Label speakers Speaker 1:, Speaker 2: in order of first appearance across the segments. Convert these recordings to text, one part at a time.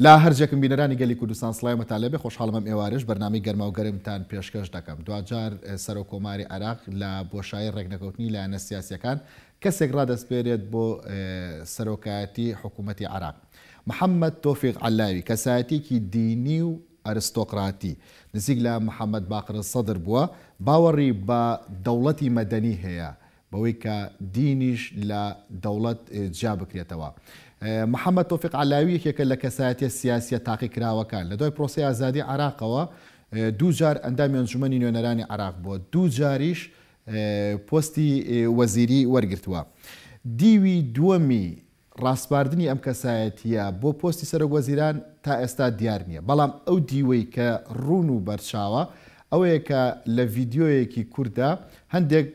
Speaker 1: لە هەر جێکم بینەرانی گەلی کوردستان سڵاومتان لێبێ، خۆشحاڵم ئەم ئێوارەش بەرنامەی گەرماو گەرمتان پێشکەش دەکەم. دواجار سەرۆک کۆماری عێراق لە بۆشایی ڕێکنەکەوتنی لایەنە سیاسیەکان کەسێک ڕادەسپێرێت بۆ سەرۆکایەتی حکوومەتی عێراق. محەممەد تۆفیق عەلاوی کەسایەتیەکی دینی و ئەرستۆقراتی نزیک لە محەممەد باقر سەدر بووە، باوەڕی بە دەوڵەتی مەدەنی هەیە، بەوەی کە دینیش لە دەوڵەت جیا بکرێتەوە. محەمەد تۆفیق عەلاوی یەکێکە لە کەسایەتیە سیاسیە تاقیکراوەکان، لە دوای پرۆسەی ئازادی عێراقەوە دوو جار ئەندامی ئەنجومەنی نوێنەرانی عێراق بووە، دوو جاریش پۆستی وەزیری وەرگرتووە. دیوی دووەمی ڕاسپاردنی ئەم کەسایەتییە بۆ پۆستی سەرۆک وەزیران تا ئێستا دیار نییە، بەڵام ئەو دیوەی کە ڕوون و بەرچاوە ئەوەیە کە لە ڤیدیۆیەکی کورتدا هەندێک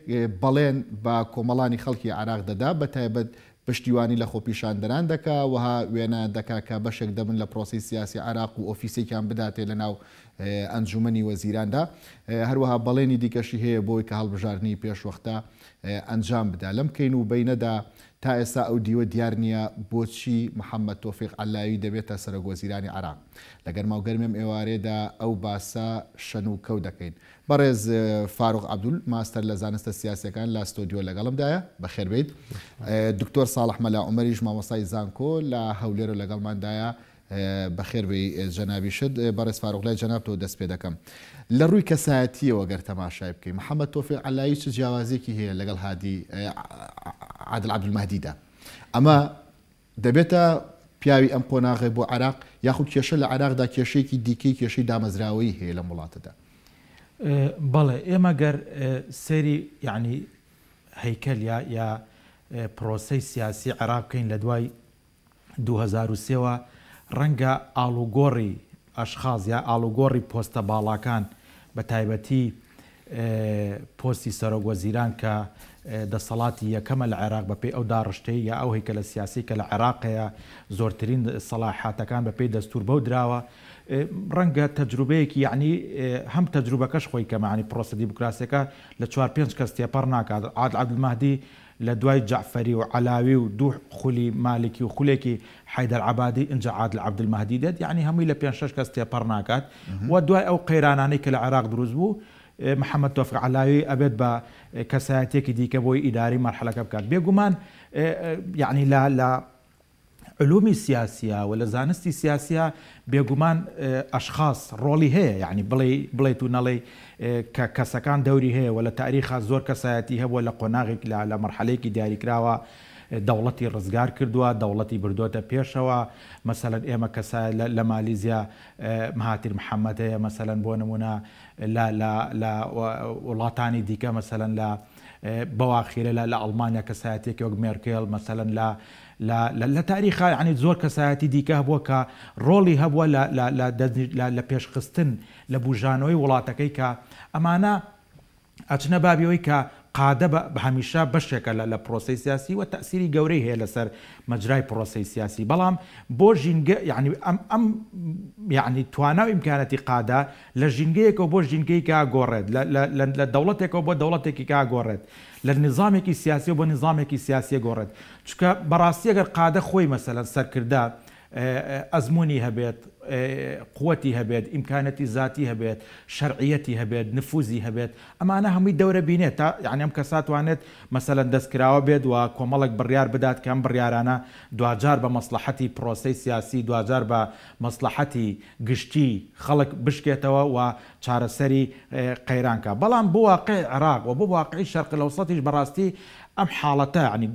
Speaker 1: بەڵێن بە کۆمەڵانی خەڵکی عێراق دەدا، بە تایبەت پشتیوانی لە خۆپیشاندەران دەکا، وەها وێنایان دەکا کە بەشێک دەبن لە پرۆسەی سیاسی عێراق و ئۆفیسێکیان بداتێ لەناو ئەنجومەنی وەزیراندا. هەروەها بەڵێنی دیکەشی هەیە بۆی کە هەڵبژاردنی پێشوەختە ئەنجام بدا. لەم کەین و بەینەدا تا ئێستا ئەو دیوە دیار نییە بۆچی محەمەد تۆفیق عەلاوی دەبێتە سەرۆک وەزیرانی عێراق. لە گەرماوگەرمی ئەم ئێوارەیەدا ئەو باسە شەن و کەو دەکەین. بەڕێز فاروق عەبدول ماستەر لە زانستە سیاسیەکان لە ستۆدیۆ لەگەڵمدایە، بەخێربێیت. دکتۆر ساڵح مەلا عومەریش مامۆستای زانکۆ لە هەولێرەوە لەگەڵماندایە، بەخێر بێی جەنابیشت. بەڕێز فاروق لای جەنابتەوە دەست پێ دەکەم. لە ڕووی کەسایەتییەوە گەر تەماشای بکەی محەمەد تۆفیق عەلایی چ جیاوازییەکی هەیە لەگەڵ هادی عادل عەبدولمەهدیدا؟ ئەمە دەبێتە پیاوی ئەم قۆناغەی بۆ عێراق یاخود کێشە لە عێراقدا کێشەیەکی دیکەی کێشەی دامەزراوەیی هەیە لەم وڵاتەدا؟
Speaker 2: بەڵێ ئێمە گەر سەیری یەعنی هەیکەل یا یا پرۆسەی سیاسی عێراق بکەین لە دوای 2003 وە ڕەنگە ئاڵوگۆڕی ئەشخاس یا ئاڵوگۆڕی پۆستە باڵاکان بە تایبەتی پۆستی سەرۆک وەزیران کە دەسەڵاتی یەکەمە لە عێراق بەپێی ئەو داڕشتەی یا ئەو هەیکەلە سیاسی کە لە عێراق هەیە زۆرترین سەڵاحاتەکان بەپێی دەستور بەو دراوە ڕەنگە تەجروبەیەکی یعنی هەم تەجروبەکەش خۆی کەمە یعنی پرۆسە دیموکراسیەکە لە چوار پێنج کەس تێپەڕ ناکات عادل عەبدولمەهدی لە دوای جەعفەری و عەلاوی و دوو خولی مالکی و خولێکی حەیدەر عەبادی ئینجا عادل عەبدولمەهدی دێت یەعنی هەمووی لە پێنج شەش کەس تێپەڕ ناکات و دوای ئەو قەیرانانەی کە لە عێراق دروست بوو محەمەد تۆفیق عەلاوی ئەبێت بە کەسایەتیەکی دیکە بۆی ئیدارەی مەرحەلەکە بکات بێگومان یەعنی لە لە علومی سیاسیە و لە زانستی سیاسیە بێگومان ئەشخاص ڕۆڵی هەیە یعنی بڵێی بڵێیت و نەڵێی کە کەسەکان دەوری هەیە و لە تاریخا زۆر کەسایەتی هەبووە لە قۆناغێک لە لە مەرحەلەیەکی دیاریکراوە دەوڵەتی ڕزگار کردووە دەوڵەتی بردۆتە پێشەوە مەسەلەن ئێمە کەسای لە مالیزیا مهاتیر محەمەد هەیە مەسەلەن بۆ نمونە لە لە لە وڵاتانی دیکە مەسەلەن لە بەواخیرە لە لە ئەڵمانیا کەسایەتیەکی وەک مێرکێل مەسەلەن لە لە لە لە تاریخا یانی زۆر کەسایەتی دیکە هەبووە کە ڕۆڵی هەبووە لە لە لە دەست لە لە پێشخستن لە بوژانەوەی وڵاتەکەی کە ئەمانە ئەچنە بابی ئەوەی کە قادە بە هەمیشە بەشێکە لە لە پرۆسەی سیاسی و تەئسیری گەورەی هەیە لەسەر مەجرای پرۆسەی سیاسی بەڵام بۆ ژینگە یانی ئەم ئەم یانی توانا و ئیمکانەتی قادە لە ژینگەیەکەوە بۆ ژینگەیەکە ئەگۆڕێت لە لە لە لە دەوڵەتێکەوە بۆ دەوڵەتێکیکە ئەگۆڕێت لە نیزامێکی سیاسیەوە بۆ نیزامێکی سیاسی ئەگۆڕێت چونکە بەڕاستی ئەگەر قادە خۆی مەسەلەن سەرکردە ئەزموونی هەبێت، قوتی هەبێت، ئیمکانەتی زاتی هەبێت، شەرعیەتی هەبێت، نفوزی هەبێت، ئەمانە هەمووی دەورە بینێت تا یانی ئەم کەسە توانێت مەسەلەن دەستکراوە بێت و کۆمەڵێک بڕیار بدات کە ئەم بڕیارانە دواجار بە مەسڵەحەتی پرۆسەی سیاسی دواجار بە مەسڵەحەتی گشتی خەڵک بشکێتەوە و چارەسەری قەیران کا. بەڵام بۆ واقعی عێراق و بۆ واقعی شەرق الاوسطیش بەڕاستی ئەم حاڵەتە یانی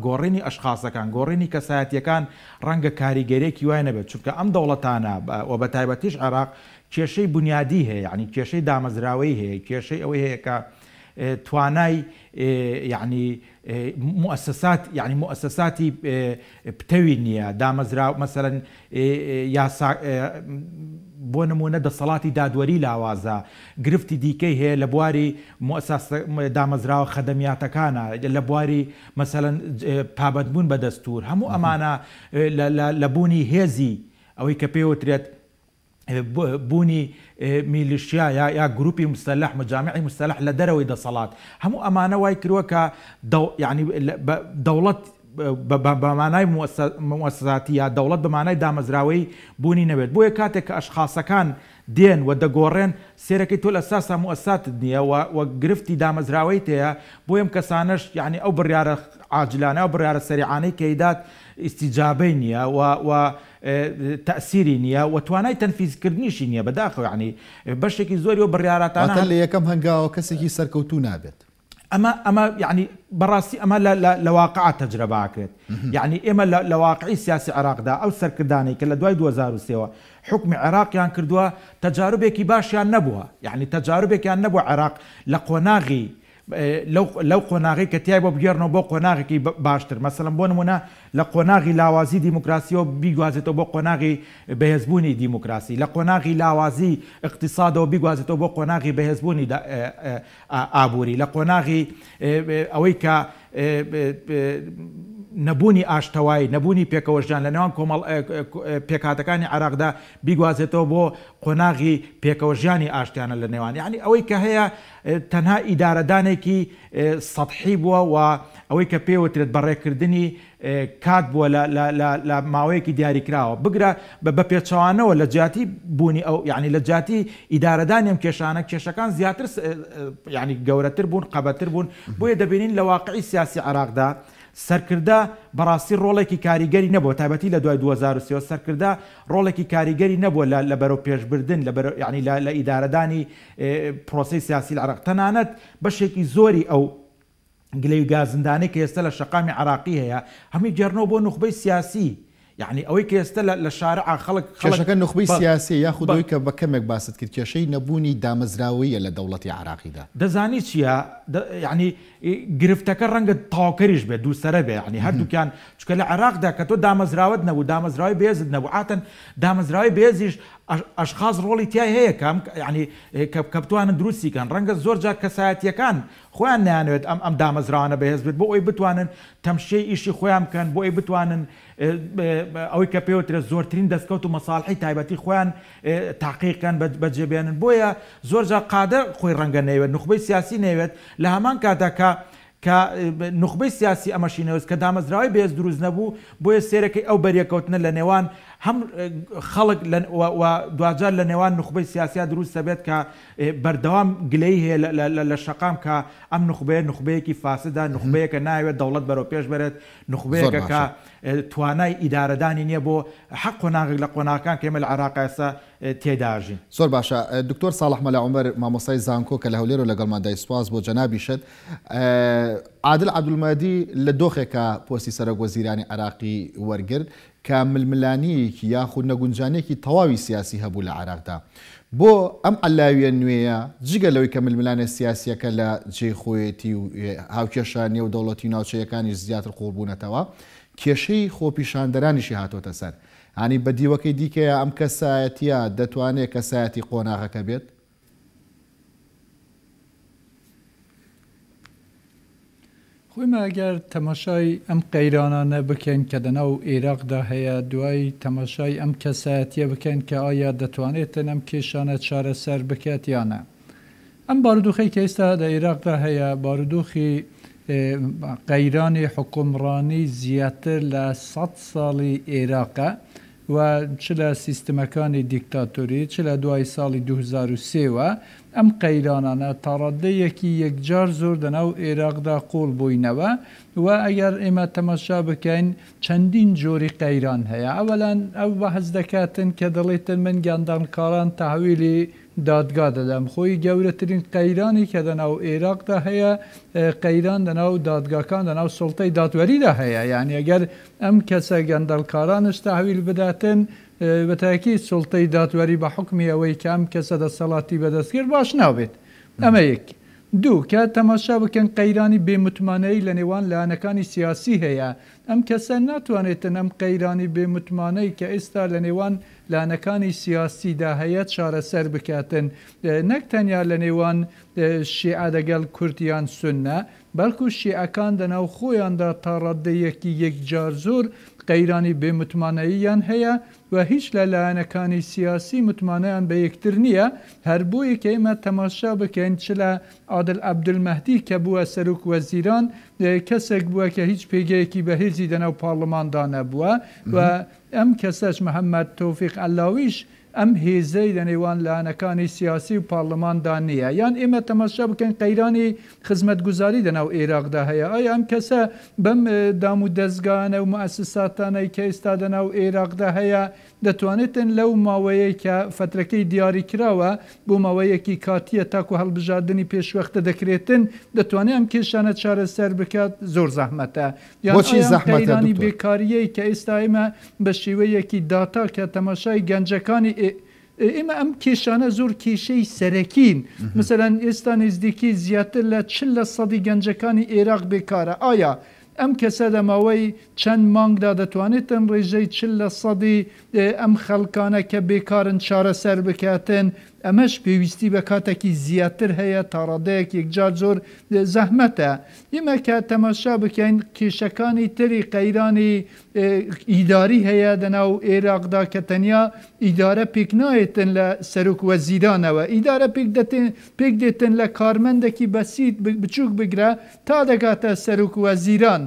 Speaker 2: گۆڕینی ئەشخاسەکان، گۆڕینی کەسایەتیەکان ڕەنگە کاریگەریەکی وای نەبێت، چونکە ئەم دەوڵەتانە و بەتایبەتیش عێراق کێشەی بونیادی هەیە، یانی کێشەی دامەزراوەیی هەیە، کێشەی ئەوەی هەیە کە توانای یانی موئەسەسات یانی موئەسەساتی پتەوی نییە، دامەزراو مەسەلەن یاسا بۆ نموونە دەسەڵاتی دادوەری لاوازە، گرفتی دیکەی هەیە لە بواری موئەساسە دامەزراوە خەدەمیاتەکانە، لە بواری مەسەلەن پابەندبوون بە دەستوور، هەموو ئەمانە لە بوونی هێزی ئەوەی کە پێی وترێت بوونی میلیشیا یا یا گروپی موسەلەح، مجامعی موسەلەح لە دەرەوەی دەسەڵات، هەموو ئەمانە وای کردووە کە دەو یانی دەوڵەت. بە مانای موئەسەساتی یا دەوڵەت بە مانای دامەزراوەیی بوونی نەبێت. بۆیە کاتێک کە ئەشخاسەکان دێن و دەگۆڕێن سێرەکەی تۆ لە ئەساسا موئەسساتت نییە و و گرفتی دامەزراوەیت هەیە بۆیە ئەم کەسانەش یانی ئەو بڕیارە عاجلانە ئەو بڕیارە سەریعانەی کە ئەیدات ئیستیجابەی نییە و و تەئسیری نییە و توانای تەنفیز کردنیشی نییە بەداخەوە یانی بەشێکی زۆری ئەو بڕیاراتانە
Speaker 1: واتە لە یەکەم هەنگاوە کەسێکی سەرکەوتوو نابێت.
Speaker 2: ئەمە ئەمە یەعنی بەڕاستی ئەمە لە لە لە واقعا تەجرەبە ئەکرێت یەعنی ئێمە لە لە واقعی سیاسی عێراقدا ئەو سەرکردانەی کە لە دوای 2003 وە حوکمی عێراقیان کردووە تەجاروبێکی باشیان نەبووە یەعنی تەجاروبێکیان نەبووە عێراق لە قۆناغی لەو لەو قۆناغەی کە تیای بۆ بگێڕنەوە بۆ قۆناغێکی باشتر مەسەلەن بۆ نمونە لە قۆناغی لاوازی دیموکراسیەوە بیگوازێتەوە بۆ قۆناغی بەهێزبوونی دیموکراسی لە قۆناغی لاوازی ئیقتیسادەوە بیگوازێتەوە بۆ قۆناغی بەهێزبوونی ئابووری، لە قۆناغی ئەوەی کە نەبوونی ئاشتەوایی، نەبوونی پێکەوەژیان لە نێوان کۆمەڵ پێکهاتەکانی عێراقدا بیگوازێتەوە بۆ قۆناغی پێکەوەژیانی ئاشتیانە لە نێوان یانی ئەوەی کە هەیە تەنها ئیدارەدانێکی سەتحی بووە و ئەوەی کە پێوترێت بەڕێکردنی کات بووە لە لە لە لە ماوەیەکی دیاریکراوە بگرە بە بە پێچەوانەوە لە جیاتی بوونی ئەو یانی لە جیاتی ئیدارەدانی ئەم کێشانە کێشەکان زیاتر یانی گەورەتر بوون قەبەتر بوون بۆیە دەبینین لە واقعی سیاسی عێراقدا سەرکردە بەڕاستی ڕۆڵێکی کاریگەری نەبووە تایبەتی لە دوای 2003 سەرکردە ڕۆڵێکی کاریگەری نەبووە لە لە بەرەو پێشبردن لە بەرەو یانی لە لە ئیدارەدانی پرۆسەی سیاسی لە عێراق تەنانەت بەشێکی زۆری ئەو گلەی و گازندانەی کە ئێستا لە شەقامی عراقی هەیە هەمووی گێڕنەوە بۆ نوخبەی سیاسی یەعنی ئەوەی کە ئێستا لە شارع خەڵک
Speaker 1: خەڵک کێشەکە نوخبەی سیاسیە یاخود ئەوەی کە بە کەمێک باست کرد کێشەی نەبوونی دامەزراوەییە لە دەوڵەتی عراقیدا.
Speaker 2: دەزانی چیە یەعنی گرفتەکە ڕەنگە تەواوکەریش بێت دووسەرە بێ یەعنی هەردووکیان چونکە لە عێراقدا کە تۆ دامەزراوەت نەبوو دامەزراوەی بەهێزت نەبوو عاتەن دامەزراوەی بەهێزیش ئەشخاص ڕۆڵی تیای هەیە کە یەعنی کە بتوانن دروستی کەن ڕەنگە زۆر جار کەسایەتیەکان خۆیان نایانەوێت ئەم ئەم دامەزراوانە بەهێز بێت بۆ ئەوەی بتوانن تەمشیەی ئیشی خۆیان بکەن، بۆ ئەوەی بتوانن ئەوەی کە پێوترێت زۆرترین دەستکەوت و مەساڵحی تایبەتی خۆیان تەحقیق کەن بەجێ بێنن، بۆیە زۆر جار قادە خۆی ڕەنگە نەیەوێت نوخبەی سیاسی نەیەوێت، لە هەمان کاتدا کە کە نوخبەی سیاسی ئەمەشی نەوێت کە دامەزراوەی بەهێز دروست نەبوو، بۆیە سێرەکەی ئەو بەریەکەوتنە لە نێوان هەم خەڵک و دواجار لە نێوان نوخبەی سیاسیا دروست دەبێت کە بەردەوام گلەیی هەیە لە شەقام کە ئەم نوخبەیە نوخبەیەکی فاسدە، نوخبەیەکە نایەوێت دەوڵەت بەرەو پێش بەرێت، نوخبەیەکە کە توانای ئیدارەدانی نییە بۆ هەر قۆناغێک لە قۆناغەکان کە ئێمە لە عێراق ئێستا تێیدا ئەژین.
Speaker 1: زۆر باشە دکتۆر ساڵح مەلا عومەر مامۆستای زانکۆ کە لە هەولێرەوە لەگەڵماندای سوپاس بۆ جەنابیشت. عادل عەبدولمەهدی لە دۆخێکا پۆستی سەرۆک وەزیرانی عێراقی وەرگرت کە ململانێیەکی یاخود نەگونجانێکی تەواوی سیاسی هەبوو لە عێراقدا. بۆ ئەم عەلاوییە نوێیە جگە لەوەی کە ململانێ سیاسییەکە لە جێی خۆیەتی و هاوکێشە نێودەوڵەتی و ناوچەییەکانیش زیاتر قووڵ بوونەتەوە، کێشەی خۆپیشاندەرانیشی هاتۆتە سەر. یانی بە دیوەکەی دیکەیا ئەم کەسایەتییە دەتوانێ کەسایەتی قۆناغەکە بێت؟
Speaker 3: خۆی ئەگەر تەماشای ئەم قەیرانانە بکەین کە دەناو ئێراقدا هەیە، دوای تەماشای ئەم کەسایەتیە بکەین کە ئایا دەتوانێتن ئەم کێشانە چارەسەر بکات یا نا. ئەم بارودۆخەی کە ئێستا لە ئێراقدا هەیە، بارودۆخی قەیرانی حوکمڕانی زیاتر لە سەد ساڵی ئێراقە و چ لە سیستمەکانی دیکتاتۆری چ لە دوای ساڵی 2003 وە ئەم قەیرانانە تاڕادەیەکی یەکجار زۆر دەناو ئێراقدا قووڵ بووینەوە و ئەگەر ئێمە تەماشا بکەین چەندین جۆری قەیران هەیە ئەوەلەن ئەو بەحس دەکاتن کە دەڵێتن من گەندەڵکاران تەحویلی دادگا دەدەم خۆی گەورەترین قەیرانی کە دەناو ئێراقدا هەیە قەیران دەناو دادگاکان دەناو سوڵتەی دادوەریدا هەیە یعنی ئەگەر ئەم کەسە گەندەڵکارانش تەحویل بداتن بەتاکید سوڵتەی دادوەری بە حوکمی ئەوەی کە ئەم کەسە دەسەڵاتی بەدەست کرد باش نابێت ئەمە یەک. دوو، کە تەماشا بکەن قەیرانی بێ متمانەیی لە نێوان لایەنەکانی سیاسی هەیە ئەم کەسە ناتوانێتن ئەم قەیرانی بێ متمانەی کە ئێستا لە نێوان لایەنەکانی سیاسیدا هەیە چارەسەر بکاتن نەک تەنیا لە نێوان شیعە دەگەڵ کورد یان سوننە بەڵکو شیعەکان دەناو خۆیاندا تا ڕاددەیەکی یەکجار زۆر. قەیرانی بێ متمانەییان هەیە و هیچ لە لایەنەکانی سیاسی متمانەیان بە یەکتر نییە، هەر بۆیە کە ئێمە تەماشا بکەین چ لە عادل عەبدولمەهدی کە بووە سەرۆک وەزیران کەسێک بووە کە هیچ پێگەیەکی بەهێزی دەناو پارلماندا نەبووە و ئەم کەسەش محەمەد تۆفیق عەلاویش ئەم هێزەی لە نێوان لایەنەکانی سیاسی و پارلماندا نییە. یان ئێمە تەماشا بکەین قەیرانی خزمەتگوزاری دەناو ئێراقدا هەیە. ئایا ئەم کەسە بەم دام و دەزگایانە و موئەسساتانەی کە ئێستا دەناو ئێراقدا هەیە دەتوانێتن لەو ماوەیەی کە فەترەکەی دیاری کراوە بۆ ماوەیەکی کاتییە تاکو هەڵبژاردنی پێشوەختە دەکرێتن دەتوانێت ئەم کێشانە چارەسەر بکات؟ زۆر زەحمەتە. یان
Speaker 1: بۆچی
Speaker 3: ئایا ئەم
Speaker 1: زەحمەتە
Speaker 3: قەیرانی
Speaker 1: دکتۆر؟
Speaker 3: بێکارییەی کە ئێستا ئێمە بە شێوەیەکی داتا کە تەماشای گەنجەکانی ئێمە ئەم کێشانە زۆر کێشەی سەرەکین. مەسەلەن ئێستا نزدیکی زیاتر لە 40 لە سەدی گەنجەکانی ئێراق بێکارە. ئایا ئەم کەسە لە ماوەی چەند مانگدا دەتوانێتن ڕێژەی 40 لە سەدی ئەم خەڵکانە کە بێکارن چارەسەر بکاتن؟ ئەمەش پێویستی بە کاتێکی زیاتر هەیە، تاڕادەیەک یەکجار زۆر زەحمەتە. ئێمە کە تەماشا بکەین کێشەکانی تری قەیرانی ئیداری هەیە دەناو ئێراقدا کە تەنیا ئیدارە پێک نایەتن لە سەرۆک وەزیرانەوە، ئیدارە پێک دێتن لە کارمەندێکی بەسیت بچووک بگرە تا دەگاتە سەرۆک وەزیران.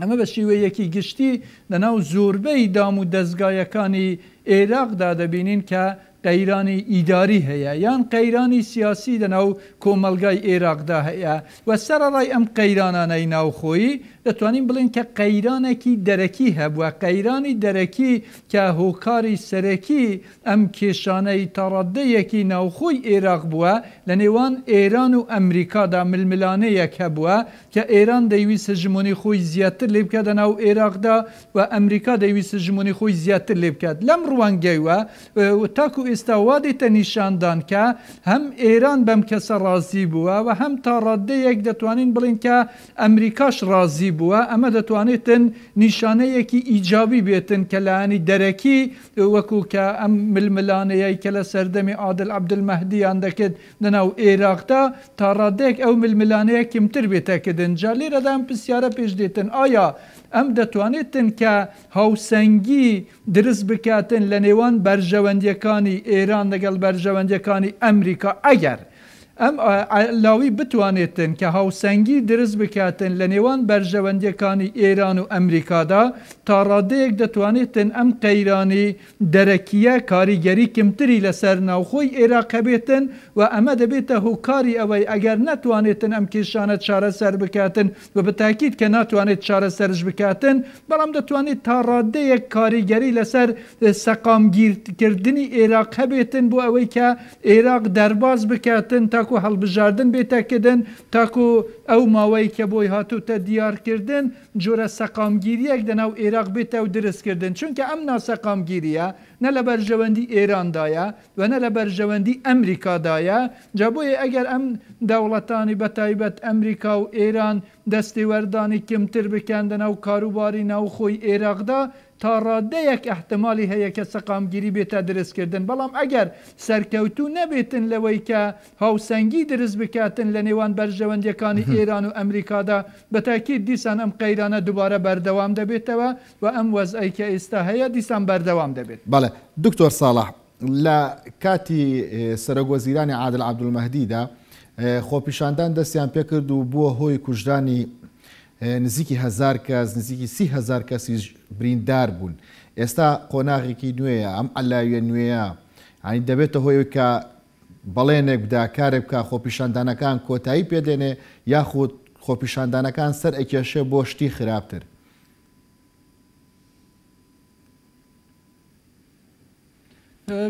Speaker 3: ئەمە بە شێوەیەکی گشتی لەناو زۆربەی دام و دەزگایەکانی ئێراقدا دەبینین کە قەیرانی ئیداری هەیە یان قەیرانی سیاسی لەناو کۆمەڵگای ئێراقدا هەیە و سەرەڕای ئەم قەیرانانەی ناوخۆیی دەتوانین بڵێین کە قەیرانێکی دەرەکی هەبووە، قەیرانی دەرەکی کە هۆکاری سەرەکی ئەم کێشانەی تاڕاددەیەکی ناوخۆی ئێراق بووە، لە نێوان ئێران و ئەمریکادا ململانێیەک هەبووە کە ئێران دەیویست هەژموونی خۆی زیاتر لێ بکات لەناو ئێراقدا و ئەمریکا دەیویست هەژموونی خۆی زیاتر لێ بکات. لەم ڕوانگەیوە تاکو ئێستا وا دێتە نیشاندان کە هەم ئێران بەم کەسە ڕازی بووە و هەم تاڕاددەیەک دەتوانین بڵێین کە ئەمریکاش ڕازی بووە، ئەمە دەتوانێتن نیشانەیەکی ئیجابی بێتن کە لایەنی دەرەکی وەکو کە ئەم ململانێیەی کە لە سەردەمی عادل عەبدولمەهدیان دەکرد لەناو ئێراقدا تا ڕادەیەک ئەو ململانێیە کمتر بێتە کردن. جا لێرەدا ئەم پرسیارە پێش دێتن ئایا ئەم دەتوانێتن کە هاوسەنگی درست بکاتن لە نێوان بەرژەوەندیەکانی ئێران لەگەڵ بەرژەوەندیەکانی ئەمریکا؟ ئەگەر ئەم عەلاوی بتوانێتن کە هاوسەنگی درست بکاتن لە نێوان بەرژەوەندیەکانی ئێران و ئەمریکادا، تا ڕادەیەک دەتوانێتن ئەم قەیرانی دەرەکیە کاریگەری کمتری لەسەر ناوخۆی ئێراق هەبێتن و ئەمە دەبێتە هۆکاری ئەوەی ئەگەر نەتوانێتن ئەم کێشانە چارەسەر بکاتن و بە تاکید کە ناتوانێت چارەسەرش بکاتن بەڵام دەتوانێت تا ڕادەیەک کاریگەری لەسەر سەقامگیرکردنی ئێراق هەبێتن بۆ ئەوەی کە ئێراق دەرباز بکاتن تاکو هەڵبژاردن بێتە کردن تاکو ئەو ماوەی کە بۆی هاتوتە دیارکردن جۆرە سەقامگیریەک دەناو ئێراق بێتە و درست کردن چونکە ئەم ناسەقامگیریە نە لە بەرژەوەندی ئێراندایە و نە لە بەرژەوەندی ئەمریکادایە جا بۆیە ئەگەر ئەم دەوڵەتانی بە تایبەت ئەمریکا و ئێران دەستێوەردانی کمتر بکەن دەناو کاروباری ناوخۆی ئێراقدا تا ڕادەیەک ئیحتمالی هەیە کە سەقامگیری بێتە درست کردن، بەڵام ئەگەر سەرکەوتوو نەبێتن لەوەی کە هاوسەنگی درست بکاتن لە نێوان بەرژەوەندیەکانی ئێران و ئەمریکادا، بە تاکید دیسان ئەم قەیرانە دوبارە بەردەوام دەبێتەوە و ئەم وەزعەی کە ئێستا هەیە دیسان بەردەوام دەبێت.
Speaker 1: بەڵێ دکتۆر ساڵح، لە کاتی سەرۆک وەزیرانی عادل عەبدولمەهدیدا خۆپیشاندان دەستیان پێکرد و بووە هۆی کوژرانی نزیکی هەزار کەس، نزیکی 30 هەزار کەسیش بریندار بوون. ئێستا قۆناغێکی نوێیە، ئەم عەلاویە نوێیە یانی دەبێتە هۆی ئەوەی کە بەڵێنێک بدا، کارێک بکا خۆپیشاندانەکان کۆتایی پێدێنێ یاخود خۆپیشاندانەکان سەر ئەکێشێ بۆ شتی خراپتر؟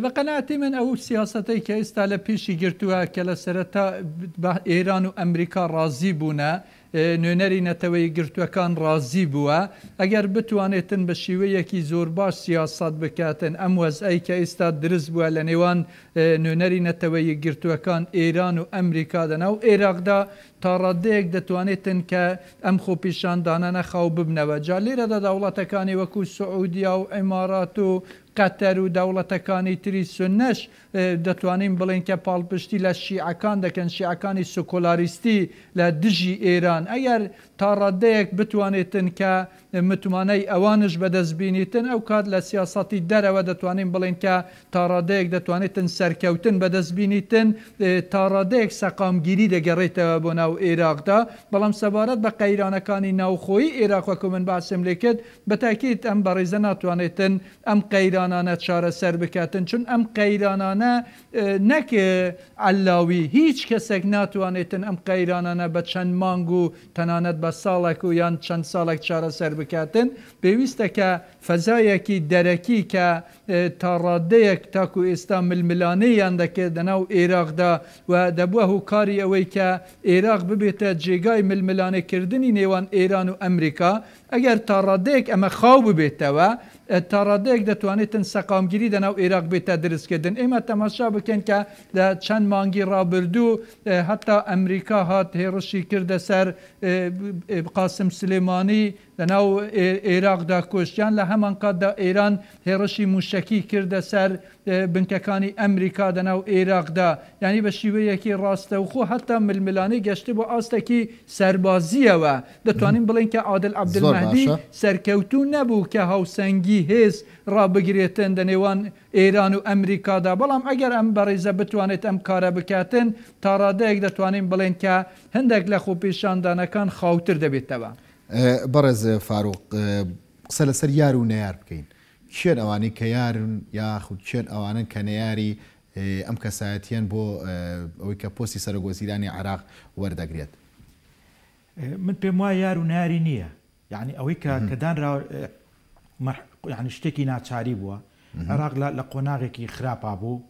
Speaker 3: بە قەناعەتی من ئەو سیاسەتەی کە ئێستا لە پێشی گرتووە کە لە سەرەتا بە ئێران و ئەمریکا ڕازی بوونە، نوێنەری نەتەوە یەکگرتووەکان ڕازی بووە، ئەگەر بتوانێتن بە شیوەیەکی زۆر باش سیاسەت بکاتن ئەم وەزعەی کە ئێستا درست بووە لە نێوان نوێنەری نەتەوە یەکگرتووەکان، ئێران و ئەمریکا دەناو ئێراقدا تا ڕاددەیەک دەتوانێتن کە ئەم خۆپیشاندانانە خاو ببنەوە. جا لێرەدا دەوڵەتەکانی وەکوو سعودیا و ئیمارات و. قەتەر و دەوڵەتەکانی تری سوننەش دەتوانین بڵێین کە پاڵپشتی لە شیعەکان دەکەن، شیعەکانی سکۆلاریستی لە دژی ئێران، ئەگەر تا ڕادەیەک بتوانێتن کە متمانەی ئەوانش بەدەست بینیتن، ئەو کات لە سیاسەتی دەرەوە دەتوانین بڵێین کە تا ڕادەیەک دەتوانێتن سەرکەوتن بەدەست بینیتن، تا ڕادەیەک سەقامگیری دەگەڕێتەوە بۆ ناو ئێراقدا. بەڵام سەبارەت بە قەیرانەکانی ناوخۆیی ئێراق وەکو من باسم لێکرد، بە تاکید ئەم بەڕێزە ناتوانێتن ئەم قەیرانانە چارەسەر بکاتن، چون ئەم قەیرانانە نەک عەللاوی هیچ کەسێک ناتوانێتن ئەم قەیرانانە بە چەند مانگ و تەنانەت بە ساڵێک و یان چەند ساڵێک چارەسەر بکاتن. پێویستە کە فەزایەکی دەرەکی کە تا ڕادەیەک تاکو ئێستا ململانێیان دەکرد لەناو ئێراقدا و دەبووە هۆکاری ئەوەی کە ئێراق ببێتە جێگای ململانێ کردنی نێوان ئێران و ئەمریکا، ئەگەر تا ڕادەیەک ئەمە خاو ببێتەوە تا ڕادەیەک دەتوانێتن سەقامگیری دەناو ئێراق بێتە درست کردن. ئێمە تەماشا بکەین کە لە چەند مانگی ڕابردوو هەتا ئەمریکا هات هێڕشی کردە سەر قاسم سلێمانی لەناو ئێراقدا کوشت، یان لە هەمانکاتدا ئێران هێڕشی موشەکی کردە سەر بنکەکانی ئەمریکا دەناو ئێراقدا، یانی بە شیوەیەکی ڕاستەوخۆ هەتا ململانێ گەشتبوو ئاستێکی سەربازییەوە. دەتوانین بڵێین کە عادل
Speaker 1: زۆر
Speaker 3: عەبدولمەهدی
Speaker 1: باشە.
Speaker 3: سەرکەوتوو نەبوو کە هاوسەنگی هێز ڕابگرێتن دە نێوان ئێران و ئەمریکادا، بەڵام ئەگەر ئەم بەڕێزە بتوانێت ئەم کارە بکاتن تا ڕادەیەک دەتوانین بڵێین کە هەندێک لە خۆپیشاندانەکان خاوتر دەبێتەوە.
Speaker 1: بەڕێز فاروق قسە لەسەر یار و نەیار بکەین، کێن ئەوانەی کە یارن یاخود کێن ئەوانەن کە نەیاری ئەم کەسایەتیەن بۆ ئەوەی کە پۆستی سەرۆک وەزیرانی عێراق وەردەگرێت؟
Speaker 2: من پێم وایە یار و نەیاری نییە، یانی ئەوەی کە کە دانراوە یانی شتێکی ناچاری بووە. عێراق لە قۆناغێکی خراپا بوو،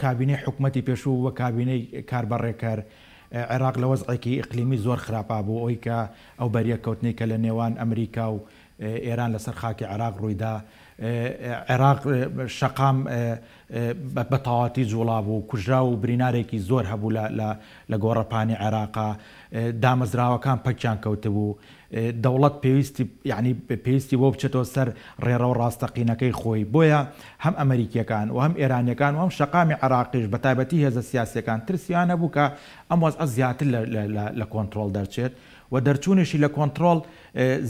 Speaker 2: کابینەی حکومەتی پێشوو و کابینەی کاربەڕێکەر، عێراق لە وەزعێکی ئیقلیمی زۆر خراپا بوو، ئەوەی کە ئەو بەریەککەوتنەی کە لە نێوان ئەمریکا و ئێران لەسەر خاکی عێراق ڕوویدا، عێراق شەقام بە تەواوەتی جوڵابوو، کوژراو و برینارێکی زۆر هەبوو لە گۆڕەپانی عێراقا، دامەزراوەکان پەکیان کەوتبوو، دەوڵەت پێویستی یانی پێویستی بۆ بچێتەوە سەر ڕێڕەوە ڕاستەقینەکەی خۆی، بۆیە هەم ئەمەریکییەکان و هەم ئێرانییەکان و هەم شەقامی عێراقیش بە تایبەتی هێزە سیاسییەکان ترسیان هەبوو کە ئەم وەزعە زیاتر لە کۆنترۆڵ دەرچێت و دەرچوونیشی لە کۆنترۆڵ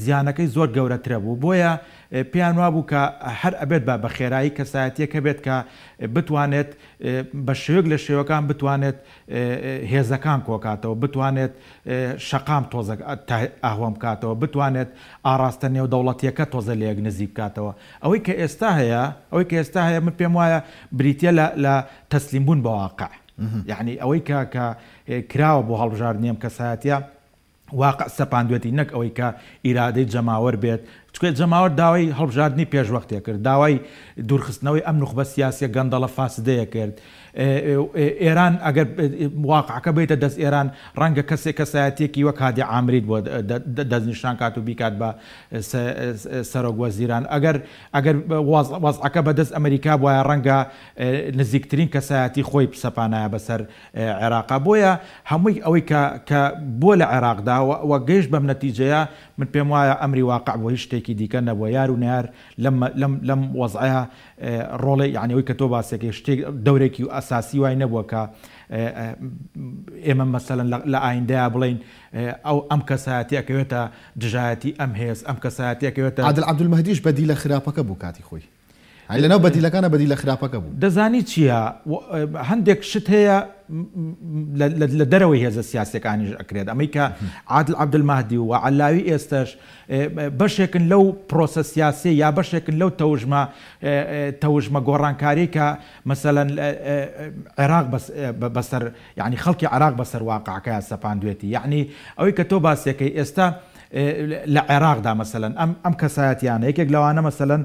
Speaker 2: زیانەکەی زۆر گەورەترە بوو، بۆیە پێیان وابوو کە هەر ئەبێت بە بە خێرایی کەسایەتییەک هەبێت کە بتوانێت بە شێوەیەک لە شێوەکان بتوانێت هێزەکان کۆکاتەوە، بتوانێت شەقام تۆزەک ئاهوەم بکاتەوە، بتوانێت ئاڕاستە نێودەوڵەتییەکە تۆزە لەیەک نزیک بکاتەوە. ئەوەی کە ئێستا هەیە، ئەوەی کە ئێستا هەیە من پێم وایە بریتییە لە لە تەسلیم بوون بە واقع. یەعنی ئەوەی کە کە کراوە بۆ هەڵبژاردنی ئەم کەسایەتییە، واقع سەپاندوێتی نەک ئەوەی کە ئیرادەی جەماوەر بێت، چونکە جەماوەر داوای هەڵبژاردنی پێشوەختێ کرد، داوای دوورخستنەوەی ئەم نوخبە سیاسیە گەندەڵە فاسدەیە کرد، ئێران ئەگەر واقعەکە بێتە دەست ئێران ڕەنگە کەسێک کەسایەتیەکی وەک هادی عامریت بۆ دەستنیشان کات و بیکات بە سەرۆک وەزیران، ئەگەر ئەگەر وەزعەکە بەدەست ئەمریکا بوایە ڕەنگە نزیکترین کەسایەتی خۆی بسەپانایە بەسەر عێراقا بۆیە هەمووی ئەوەی کە کە بووە لە عێراقدا و گەیشت بەم نەتیجەیە من پێم وایە ئەمری واقع بووە هیچ شتێکی دیکە نەبووە یار و نەیار لەم لەم لەم وەزعەیە ڕۆڵێ یانی ئەوەی کە تۆ باسێکی شتێک دەورێکی و ئەساسی وای نەبووە کە ئێمە مەسەلەن لە ئایندەیا بڵێین ئەو ئەم کەسایەتی ئەکەوێتە دژایەتی ئەم هێز ئەم کەسایەتی ئەکەوێتە
Speaker 1: عادل عەبدولمەهدیش بەدیلە خراپەکە بوو کاتی خۆی. هەر لەناو بەدیلەکانا بەدیلە خراپەکە بوو.
Speaker 2: دەزانی چیە هەندێک شت هەیە لە دەرەوەی هێزە سیاسیەکانیش ئەکرێت ئەمەی کە عادل عەبدولمەهدی و عەلاوی ئێستەش بەشێکن لەو پرۆسە سیاسیە یا بەشێکن لەو تەوژمە تەوژمە گۆڕانکاری کە مەسەلەن عێراق بەسەر یعنی خەڵکی عێراق بەسەر واقعەکەیا سەپاندوێتی یعنی ئەوەی کە تۆ باسیەکەی ئێستا لە عێراقدا مەسەلەن ئەم ئەم کەسایەتیانە یەکێک لەوانە مەسەلەن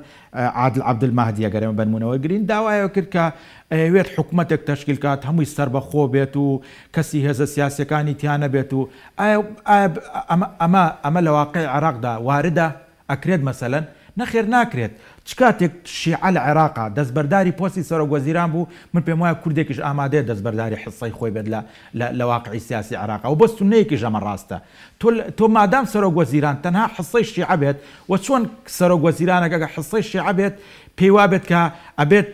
Speaker 2: عادل عەبدولمەهدی ئەگەر ئێمە بەنموونە وەرگرین داوای کرد کە ئەیەوێت حکومەتێک تەشکیل کات هەمووی سەربەخۆ بێت و کەسی هێزە سیاسیەکانی تیا نەبێت و ئایا ئایا ئەمە ئەمە ئەمە لە واقعی عێراقدا واردە ئەکرێت مەسەلەن؟ نەخێر ناکرێت. چ کاتێک شیعە لە عێراقا دەستبەرداری پۆستی سەرۆک وەزیران بوو، من پێم وایە کوردێکیش ئامادەیە دەستبەرداری حیسسەی خۆی بێت لە لە لە واقعی سیاسی عێراقا و بۆ سوننەیەکیش ئەمە ڕاستە. تۆ تۆ مادام سەرۆک وەزیران تەنها حیسسەی شیعە بێت و چۆن سەرۆک وەزیرانێک ئەگەر حیسسەی شیعە بێت پێی وابێت کە ئەبێت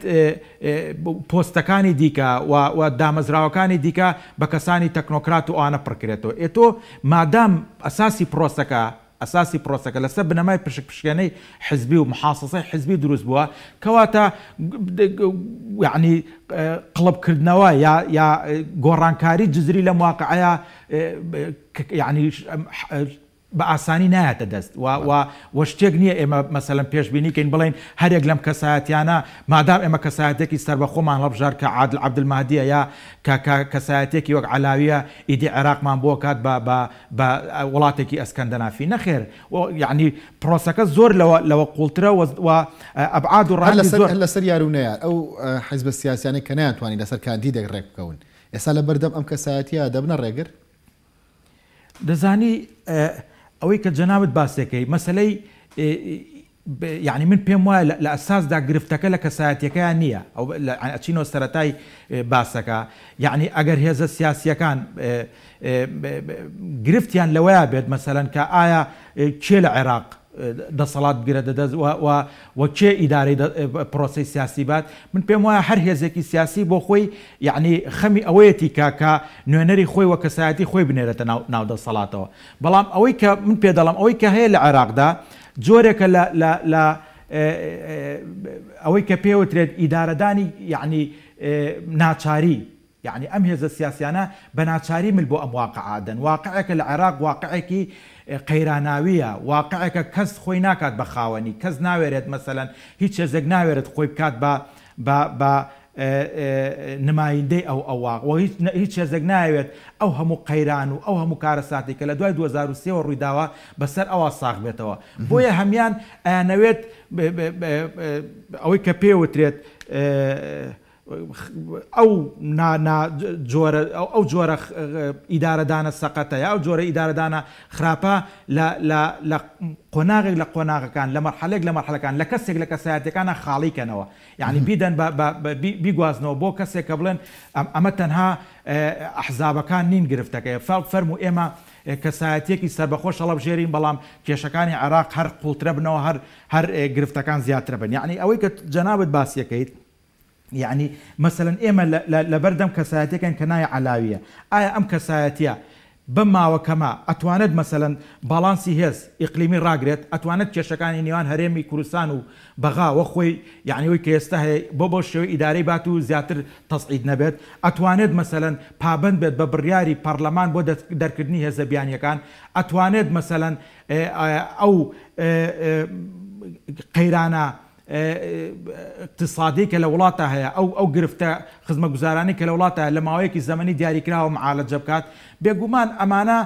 Speaker 2: پۆستەکانی دیکە و و دامەزراوەکانی دیکە بە کەسانی تەکنۆکرات و ئەوانە پڕکرێتەوە. ئێ تۆ مادام ئەساسی پرۆسەکە ئەساسی پرۆسەکە لەسەر بنەمای پشک پشکێنەی حزبی و محاسەسەی حزبی دروست بووە، کەواتە یەعنی قڵپ کردنەوە یا یا گۆڕانکاری جزری لەم واقعەیە یەعنی بە ئاسانی نایەتە دەست و و و شتێک نییە ئێمە مەسەلەن پێشبینی کەین بڵێین هەرێک لەم کەسایەتیانە مادام ئێمە کەسایەتێکی سەربەخۆمان هەڵبژارد کە عادل عەبدولمەهدیە یا کە کە کەسایەتێکی وەک عەلاویە ئیدی عێراقمان بۆ کات بە بە بە وڵاتێکی ئەسکەندەنافی نەخێر یەعنی پرۆسەکە زۆر لەوە لەوە قوڵترە و و ئەبعاد و
Speaker 1: هەر
Speaker 2: ڕەهەندی
Speaker 1: لەسەر
Speaker 2: زۆر
Speaker 1: هەر لەسەر یار و نەیار ئەو حیزبە سیاسیانەی کە نەیانتوانی لەسەر کاندیدێک ڕێک بکەون ئێستا لە بەردەم ئەم کەسایەتیە دەبنە ڕێگر؟
Speaker 2: دەزانی ئەوەی کە جەنابت باسێکەی مەسەلەی یانی من پێم وایە لە ئەساسدا گرفتەکە لە کەسایەتیەکەیان نییە ئەو ئەچینەوە سەرەتای باسەکە یعنی ئەگەر هێزە سیاسیەکان گرفتیان لەوەیا بێت مەسەلەن کە ئایا کێ لە عێراق دەسەڵات بگرێتە دەست و و و کێ ئیدارەی پرۆسەی سیاسی بات من پێم وایە هەر هێزێکی سیاسی بۆ خۆی یعنی خەمی ئەوەیەتی کە کە نوێنەری خۆی و کەسایەتی خۆی بنێرێتە ناو ناو دەسەڵاتەوە بەڵام ئەوەی کە من پێ دەڵێم ئەوەی کە هەیە لە عێراقدا جۆرێکە لە لە لە ئەوەی کە پێوترێت ئیدارەدانی یعنی ناچاری یەعنی ئەم هێزە سیاسیانە بە ناچاری مل بۆ ئەم واقعە ئەدەن. واقعێکە لە عێراق واقعێکی قەیراناوییە، واقعێکە کەس خۆی ناکات بە خاوەنی، کەس ناوێرێت مەسەلەن هیچ هێزێک ناوێرێت خۆی بکات بە بە بە نمایندەی ئەو ئەو واقع و هیچ هیچ هێزێک نایەوێت ئەو هەموو قەیران و ئەو هەموو کارەساتەی کە لە دوای 2003 وە ڕوویداوە بەسەر ئەوا ساغ بێتەوە. بۆیە هەمیان ئەیانەوێت ئەوەی کە پێوترێت ئەو نا نا جۆرە ئەو جۆرە ئیدارەدانە سەقەتە یا ئەو جۆرە ئیدارەدانە خراپە لە لە لە قۆناغێک لە قۆناغەکان لە مەرحەلێک لە مەرحەلەکان لە کەسێک لە کەسایەتیەکانە خاڵی کەنەوە یعنی بیدەن بە بە بیگوازنەوە بۆ کەسێک کە بڵێن ئەمە تەنها ئەحزابەکان نین گرفتەکەی فەرموو ئێمە کەسایەتیەکی سەربەخۆش هەڵەبژێرین بەڵام کێشەکانی عێراق هەر قوڵترە بنەوە هەر هەر گرفتەکان زیاترە بن یعنی ئەوەی کە جەنابت باسیەکەیت یەعنی مەسەلەن ئێمە لەبەردەم کەسایەتیەکەین کە ناوی عەلاویە، ئایا ئەم کەسایەتیە بەم ماوە کەمە ئەتوانێت مەسەلەن باڵانسی هێز ئیقلیمی ڕاگرێت، ئەتوانێت کێشەکانی نێوان هەرێمی کوردستان و بەغا وەک خۆی یەعنی ئەوەی کە ئێستا هەیە بۆ بەو شێوەی ئیدارەی بات و زیاتر تەسعید نەبێت، ئەتوانێت مەسەلەن پابەند بێت بە بڕیاری پەڕلەمان بۆ دەرکردنی هێزە بیانیەکان، ئەتوانێت مەسەلەن ئەو قەیرانە ئیقتیسادیەی کە لە وڵاتا هەیە، ئەو ئەو گرفتە خزمەتگوزارانەی کە لە وڵاتا هەیە لە ماوەیەکی زەمەنی دیاریکراوە معالەجە بکات، بێگومان ئەمانە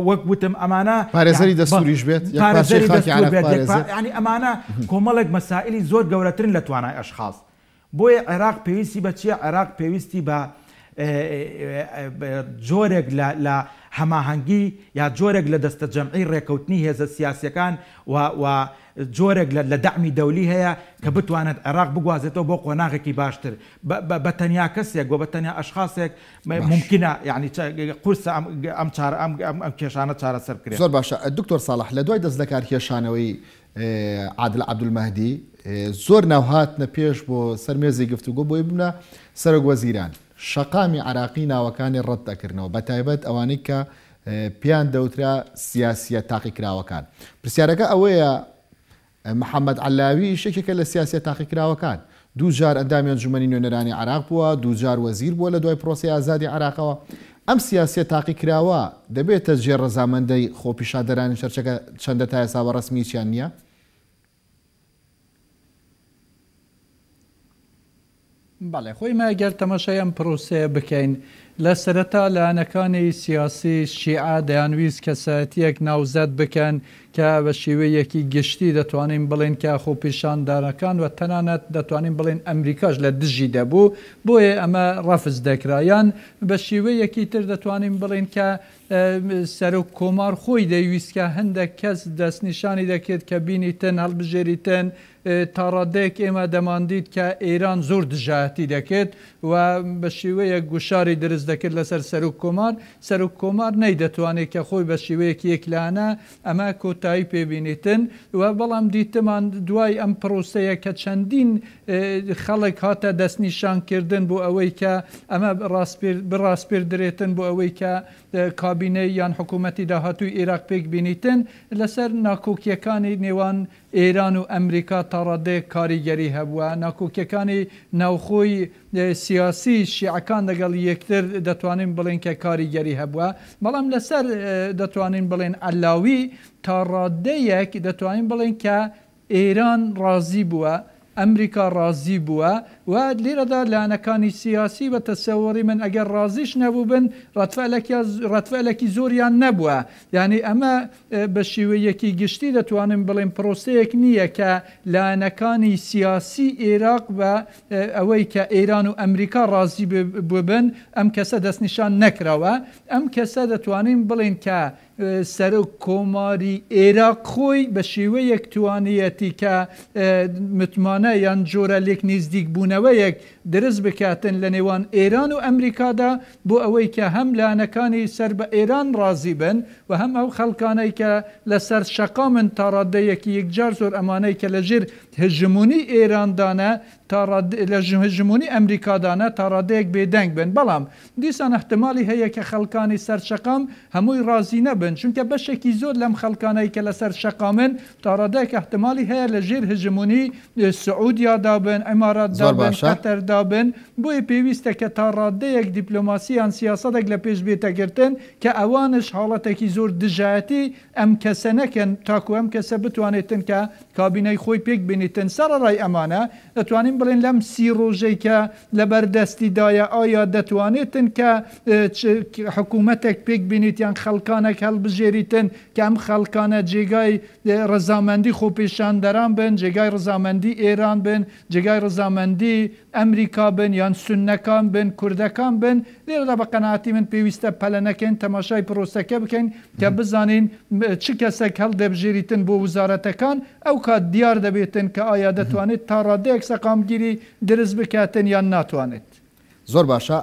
Speaker 2: وەک وتم ئەمانە
Speaker 1: پارێزەری دەستوریش بێت، یەکپارچەی
Speaker 2: پارێزەری
Speaker 1: خاکی
Speaker 2: دەستور
Speaker 1: عێراق
Speaker 2: بێت،
Speaker 1: بپارێزێت.
Speaker 2: یانی ئەمانە کۆمەڵێک مەسائیلی زۆر گەورەترن لە توانای ئەشخاس. بۆیە عێراق پێویستی بە چییە؟ عێراق پێویستی بە جۆرێک لە لە هەماهەنگی یا جۆرێک لە دەستەجەمعی ڕێکەوتنی هێزە سیاسیەکان و و جۆرێک لە لە دەعمی دەولی هەیە کە بتوانێت عێراق بگوازێتەوە بۆ قۆناغێکی باشتر. بە بە بە تەنیا کەسێک و بە تەنیا ئەشخاسێک
Speaker 1: باش.
Speaker 2: مومکینە یانی قورسە ئەم ئەم چارە ئەم ئەم کێشانە چارەسەر بکرێن.
Speaker 1: زۆر باشە دکتۆر ساڵح لە دوای دەستلەکارکێشانەوەی عادل عەبدولمەهدی زۆر ناو هاتنە پێش بۆ سەر مێزی گفتوگۆ بۆی ببنە سەرۆک وەزیران، شەقامی عراقی ناوەکانی ڕەت دەکردنەوە بەتایبەت ئەوانەی کە پێیان دەوترا سیاسیە تاقیکراوەکان. پرسیارەکە ئەوەیە محەمەد عەلاویش یەکێکە لە سیاسیە تاقیکراوەکان، دووجار ئەندامی ئەنجومەنی نوێنەرانی عێراق بووە، دووجار وەزیر بووە لە دوای پرۆسەی ئازادی عێراقەوە. ئەم سیاسیە تاقیکراوە دەبێتە جێ ڕەزامەندەی خۆپیشاندەرانی چەرچەکە چەندە تا ئێستا بە ڕەسمی هیچیان نییە؟
Speaker 3: بەڵێ خۆی ئێمە گەر تەماشای ئەم پرۆسەیە بکەین لە سەرەتا لایەنەکانی سیاسی شیعە دەیانویست کەسایەتیەک ناوزەد بکەن کە بە شێوەیەکی گشتی دەتوانین بڵێین کە خۆپیشاندانەکان و تەنانەت دەتوانین بڵێین ئەمریکاش لە دژی دەبوو بۆیە ئەمە ڕەفز دەکرا یان بە شێوەیەکی تر دەتوانین بڵێین کە سەرۆک کۆمار خۆی دەیویست کە هەندێک کەس دەستنیشانی دەکرد کە بینیتن هەڵبژێریتن تاڕادەیەک ئێمە دەماندیت کە ئێران زۆر دژایەتی دەکرد و بە شێوەیەک گوشاری درست دەکرد لەسەر سەرۆک کۆمار، سەرۆک کۆمار نەیدەتوانێت کە خۆی بە شێوەیەکی یەکلایەنە ئەمە کۆتایی پێ بینیتن و بەڵام دیتمان دوای ئەم پرۆسەیە کە چەندین خەڵک هاتە دەستنیشان کردن بۆ ئەوەی کە ئەمە بڕاسپێردرێتن بۆ ئەوەی کە کابینەی یان حکوومەتی داهاتووی ئێراق پێک بینیتن لەسەر ناکۆکیەکانی نێوان ئێران و ئەمریکا تاڕادەیەک کاریگەری هەبووە، ناکۆکیەکانی ناوخۆی سیاسی شیعەکان لەگەڵ یەکتر دەتوانین بڵێین کە کاریگەری هەبووە، بەڵام لەسەر دەتوانین بڵێین عەلاوی تاڕادەیەک دەتوانین بڵێین کە ئێران ڕازی بووە، ئەمریکا ڕازی بووە و لێرەدا لایەنەکانی سیاسی بە تەسەوری من ئەگەر ڕازیش نەبووبن ڕەدفعلێکی زۆریان نەبووە یانی ئەمە بە شێوەیەکی گشتی دەتوانین بڵێین پرۆسەیەک نییە کە لایەنەکانی سیاسی ئێراق بە ئەوەی کە ئێران و ئەمریکا ڕازی بووبن ئەم کەسە دەستنیشان نەکراوە ئەم کەسە دەتوانین بڵێین کە سەرۆک کۆماری ئێراق خۆی بە شێوەیەک توانیەتی کە متمانە یان جۆرە لێک نیزدیک بوونەوەیەک درست بکاتن لە نێوان ئێران و ئەمریکادا بۆ ئەوەی کە هەم لایەنەکانی سەر بە ئێران ڕازی بن و هەم ئەو خەڵکانەی کە لە سەر شەقامن تا ڕادەیەکی یەکجار زۆر ئەمانەی کە لە ژێر هژمونی ئێراندانە تا لە هژمونی ئەمریکادانە تا ڕادەیەک بێدەنگ بن بەڵام دیسان ئیحتیمالی هەیە کە خەڵکانی سەر شەقام هەمووی ڕازی نەبن، چونکە بەشێکی زۆر لەم خەڵکانەی کە لەسەر شەقامن تا ڕادەیەک ئیحتیمالی هەیە لە ژێر هژمونی سعودیادا بن، ئیماراتدا
Speaker 1: زۆر
Speaker 3: بن،
Speaker 1: باشە.
Speaker 3: قەتەردا بن، بۆیە پێویستە کە تا ڕادەیەک دیپلۆماسی یان سیاسەتێک لە پێش بێتە گرتن کە ئەوانش حاڵەتێکی زۆر دژایەتی ئەم کەسە نەکەن تاکو ئەم کەسە بتوانێتن کە کابینەی خۆی پێک بێنیتن، سەڕەڕای ئەمانە دەتوانین بڵێین لەم سی ڕۆژەی کە لەبەر دەستی دایە ئایا دەتوانێتن کە حکوومەتێک پێک بێنیت یان خەڵکانێک هەڵبژێریتن کە ئەم خەڵکانە جێگای ڕەزامەندی خۆپێشاندەران بن، جێگای ڕەزامەندی ئێران بن، جێگای ڕەزامەندی ئەمریکا بن یان سوننەکان بن، کوردەکان بن، لێرەدا بە قەناعەتی من پێویستە پەلە نەکەین، تەماشای پرۆسەکە بکەین کە بزانین چ کەسێک هەڵدەبژێریتن بۆ وزارەتەکان، ئەو کات دیار دەبێتن کە ئایا دەتوانێت تا ڕادەیەک سەقامگیری درست بکاتن یان ناتوانێت.
Speaker 1: زۆر باشە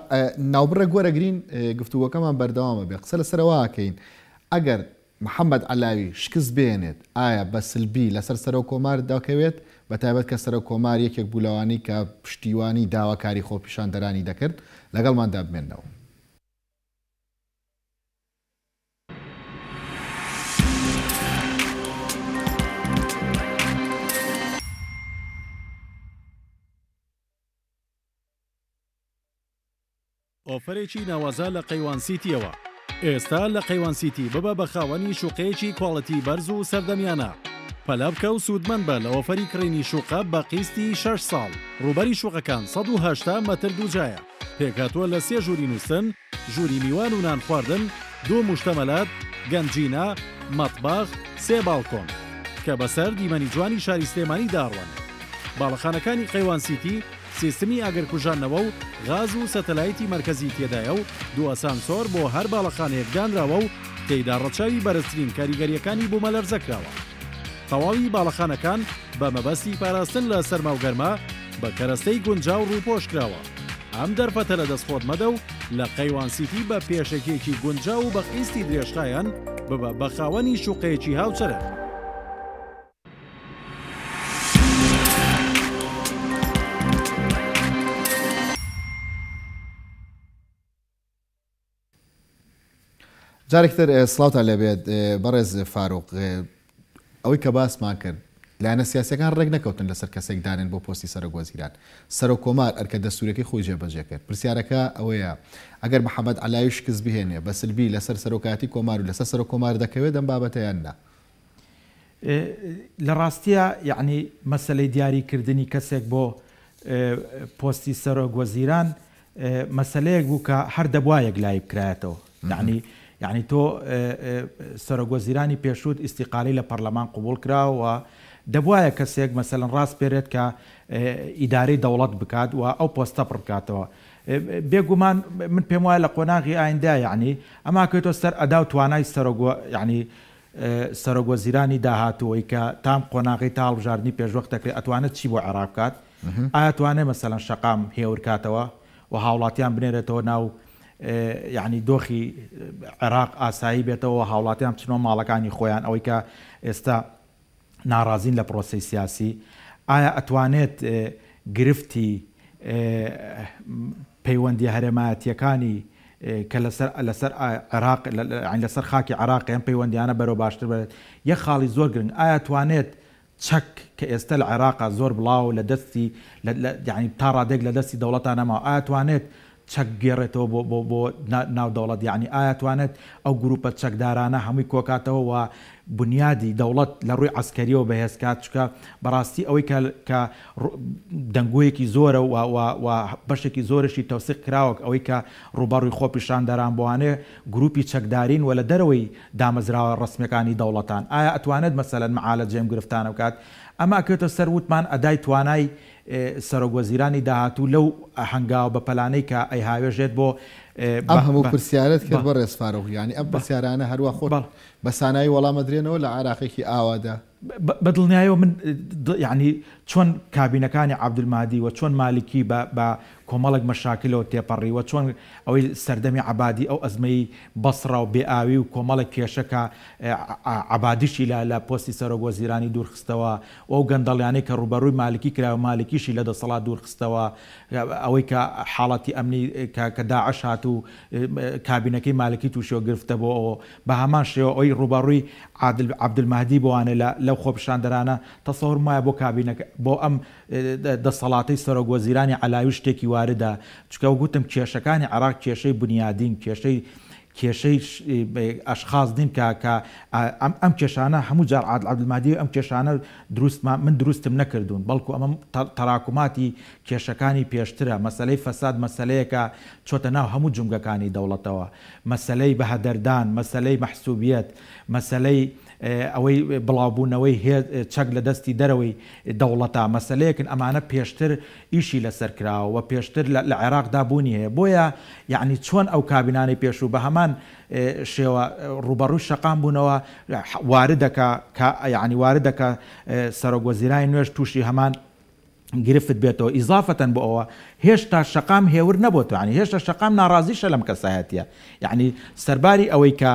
Speaker 1: ناوبڕێک وەرەگرین گفتوگۆکەمان بەردەوامە بێ قسە لەسەر ئەوە ئەکەین ئەگەر محەمەد عەلاوی شکست بێنێت ئایا بە سلبی لەسەر سەرۆک کۆمار دەکەوێت بە تایبەت کە سەرۆک کۆمار یەکێک بوو لەوانەی کە پشتیوانی داواکاری خۆپیشاندەرانی دەکرد لەگەڵماندا بمێننەوە.
Speaker 4: ئۆفەرێکی ناوازە لە قەیوان سیتیەوە. ئێستا لە قەیوان سیتی ببە بە خاوەنی شوقەیەکی کواڵیتی بەرز و سەردەمیانە. پەلە بکە و سوودمەند بە لە ئۆفەری کڕینی شوقە بە قیستی شەش ساڵ. ڕووبەری شوقەکان 180 مەتر دووجایە. پێکهاتووە لە سێ ژووری نووستن، ژووری میوان و نان خواردن، دوو موشتەمەلات، گەنجینە، مەتبەخ، سێ باڵکۆن. کە بەسەر دیمەنی جوانی شاری سلێمانی دا ئەڕوانێت. باڵەخانەکانی قەیوان سیتی سیستمی ئاگرکوژاندنەوە و غاز و سەتەلایتی مەرکەزی تێدایە و دوو ئەسانسۆر بۆ هەر باڵەخانەیەک دانراوە و تێیدا ڕەچاوی بەرزترین کاریگەرییەکانی بوومەلەرزە کراوە. تەواوی باڵەخانەکان بە مەبەستی پاراستن لە سەرما و گەرما بە کەرەستەی گونجاو ڕووپۆش کراوە. ئەم دەرفەتە لەدەست خۆت مەدە و لە قەیوان سیتی بە پێشەکییەکی گونجاو و بە قیستی درێژخایەن ببە بە خاوەنی شوقەیەکی هاوچەرخ.
Speaker 1: جارێکی تر سڵاوتان لێبێت بەڕێز فاروق ئەوەی کە باسمان کرد لایەنە سیاسەکان ڕێک نەکەوتن لەسەر کەسێک دانێن بۆ پۆستی سەرۆک وەزیران سەرۆک کۆمار ئەرکە دەستورەکەی خۆی جێبەجێ کرد پرسیارەکە ئەوەیە ئەگەر محەممەد علاوی شکست بهێنێ بە سلبی لەسەر سەرۆکایەتی کۆمار و لەسەر سەرۆک کۆمار دەکەوێت ئەم بابەتە یان نا؟
Speaker 2: لە ڕاستیا یەعنی مەسەلەی دیاری کردنی کەسێک بۆ. پۆستی سەرۆک وەزیران مەسەلەیەک بوو کە هەر دەبوا یەکلایی بکرایەتەوە. یەعنی یەعنی تۆ سەرۆک وەزیرانی پێشووت ئیستیقالەی لە پەرلەمان قبوڵ کرا و دەبوایە کەسێک مەسەلەن ڕاسپێرێت کە ئیدارەی دەوڵەت بکات و ئەو پۆستە پڕ بکاتەوە. بێگومان من پێم وایە لە قۆناغی ئایندە یەعنی ئەمە ئەکەوێتەوە سەر ئەدا و توانای سەرۆک یەعنی سەرۆک وەزیرانی داهاتوو کە تا ئەم قۆناغەی تا هەڵبژاردنی پێشوەخت دەکرێت ئەتوانێت چی بۆ عێراق بکات؟ ئایا توانێت مەسەلەن شەقام هێور کاتەوە و هاوڵاتیان بنێرێتەوە ناو یەعنی دۆخی عێراق ئاسایی بێتەوە و هاوڵاتیان بچنەوە ماڵەکانی خۆیان ئەوەی کە ئێستا ناڕازین لە پرۆسەی سیاسی ئایا ئەتوانێت گرفتی پەیوەندیە هەرێمایەتیەکانی کە لەسەر لەسەر عێراق یانی لەسەر خاکی عێراق ئەم پەیوەندیانە بەرەو باشتر بەرێت یەک خاڵی زۆر گرنگ ئایا توانێت چەک کە ئێستە لە عێراقا زۆر بڵاوە و لە دەستی یانی تا ڕادەیەک لە دەستی دەوڵەتا نەماوە ئایا توانێت چەک بگێڕێتەوە بۆ بۆ بۆ ناو دەوڵەت یانی ئایا توانێت ئەو گروپە چەکدارانە هەمووی کۆکاتەوە و بونیادی دەوڵەت لە ڕووی عەسکەریەوە بەهێز کات چونکە بەڕاستی ئەوەی کە کە دەنگۆیەکی زۆرە و و و بەشێکی زۆرشی تەوسیق کراوە ئەوەی کە ڕووبەڕووی خۆپیشاندەران بۆوانێ گروپی چەکدارین و لە دەرەوەی دامەزراوە ڕەسمیەکانی دەوڵەتان ئایا ئەتوانێت مەسەلەن معالەجەی ئەم گرفتانە بکات ئەمە ئەکەوێتە سەر وتمان ئەدای توانای سەرۆک وەزیرانی داهاتوو لەو هەنگاوە بەپەلانەی کە ئەیهاوێژێت بۆ
Speaker 1: ئەم هەموو پرسیارەت کرد بەڕێز فاروق یانی ئەم پرسیارانە هەروا خۆت بە سانایی وەڵام ئەدرێنەوە لە عێراقێکی ئاوادا؟
Speaker 2: بە دڵنیایەوە من یانی چۆن کابینەکانی عەبدولمەهدی و چۆن مالکی بە بە کۆمەڵێک مەشاکلەوە تێپەڕی و چۆن ئەوەی سەردەمی عەبادی ئەو ئەزمەی بەسڕە و بێ ئاوی و کۆمەڵێک کێشە کە عەبادیشی لە لە پۆستی سەرۆک وەزیرانی دوورخستەوە و ئەو گەندەڵیانەی کە ڕووبەڕووی مالکی کرا و مالکیشی لە دەسەڵات دوورخستەوە ئەوەی کە حاڵەتی ئەمنی کە کە داعش هات و کابینەکەی مالکی تووشی گرفتە بۆ بە هەمان شێوە ئەوەی ڕووبەڕووی عادل عەبدولمەهدی بۆوانێ لە لەو خۆپیشاندەرانە تەسەورم وایە بۆ کابینەکە بۆ ئەم دەسەڵاتەی سەرۆک وەزیرانی عەلاوی شتێکی واردە چونکە وەک وتم کێشەکانی عێراق کێشەی بونیادین کێشەی کێشەی ئەشخاص نین کە کە ئەم ئەم کێشانە هەموو جار عادل عەبدولمەهدی ئەم کێشانە دروستمان من دروستم نەکردوون بەڵکو ئەمە تەراکوماتی کێشەکانی پێشترە مەسەلەی فەساد مەسەلەیەکە چۆتە ناو هەموو جومگەکانی دەوڵەتەوە مەسەلەی بەهەدەردان، مەسەلەی مەحسوبیەت، مەسەلەی ئەوەی بڵاوبوونەوەی هێز چەک لە دەستی دەرەوەی دەوڵەتە، مەسەلەیەکن ئەمانە پێشتر ئیشی لەسەر کراوە و پێشتر لە عێراقدا بوونی هەیە. بۆیە یەعنی چۆن ئەو کابینانەی پێشوو بە هەمان شێوە ڕووبەڕووی شەقام بوونەوە، واردە کە کە یەعنی واردە کە سەرۆک وەزیرانی نوێش تووشی هەمان گرفت بێتەوە ئیزافەتەن بۆ ئەوە هێشتا شەقام هێور نەبۆتەوە یانی هێشتا شەقام ناڕازیشە لەم کەسایەتیە یانی سەرباری ئەوەی کە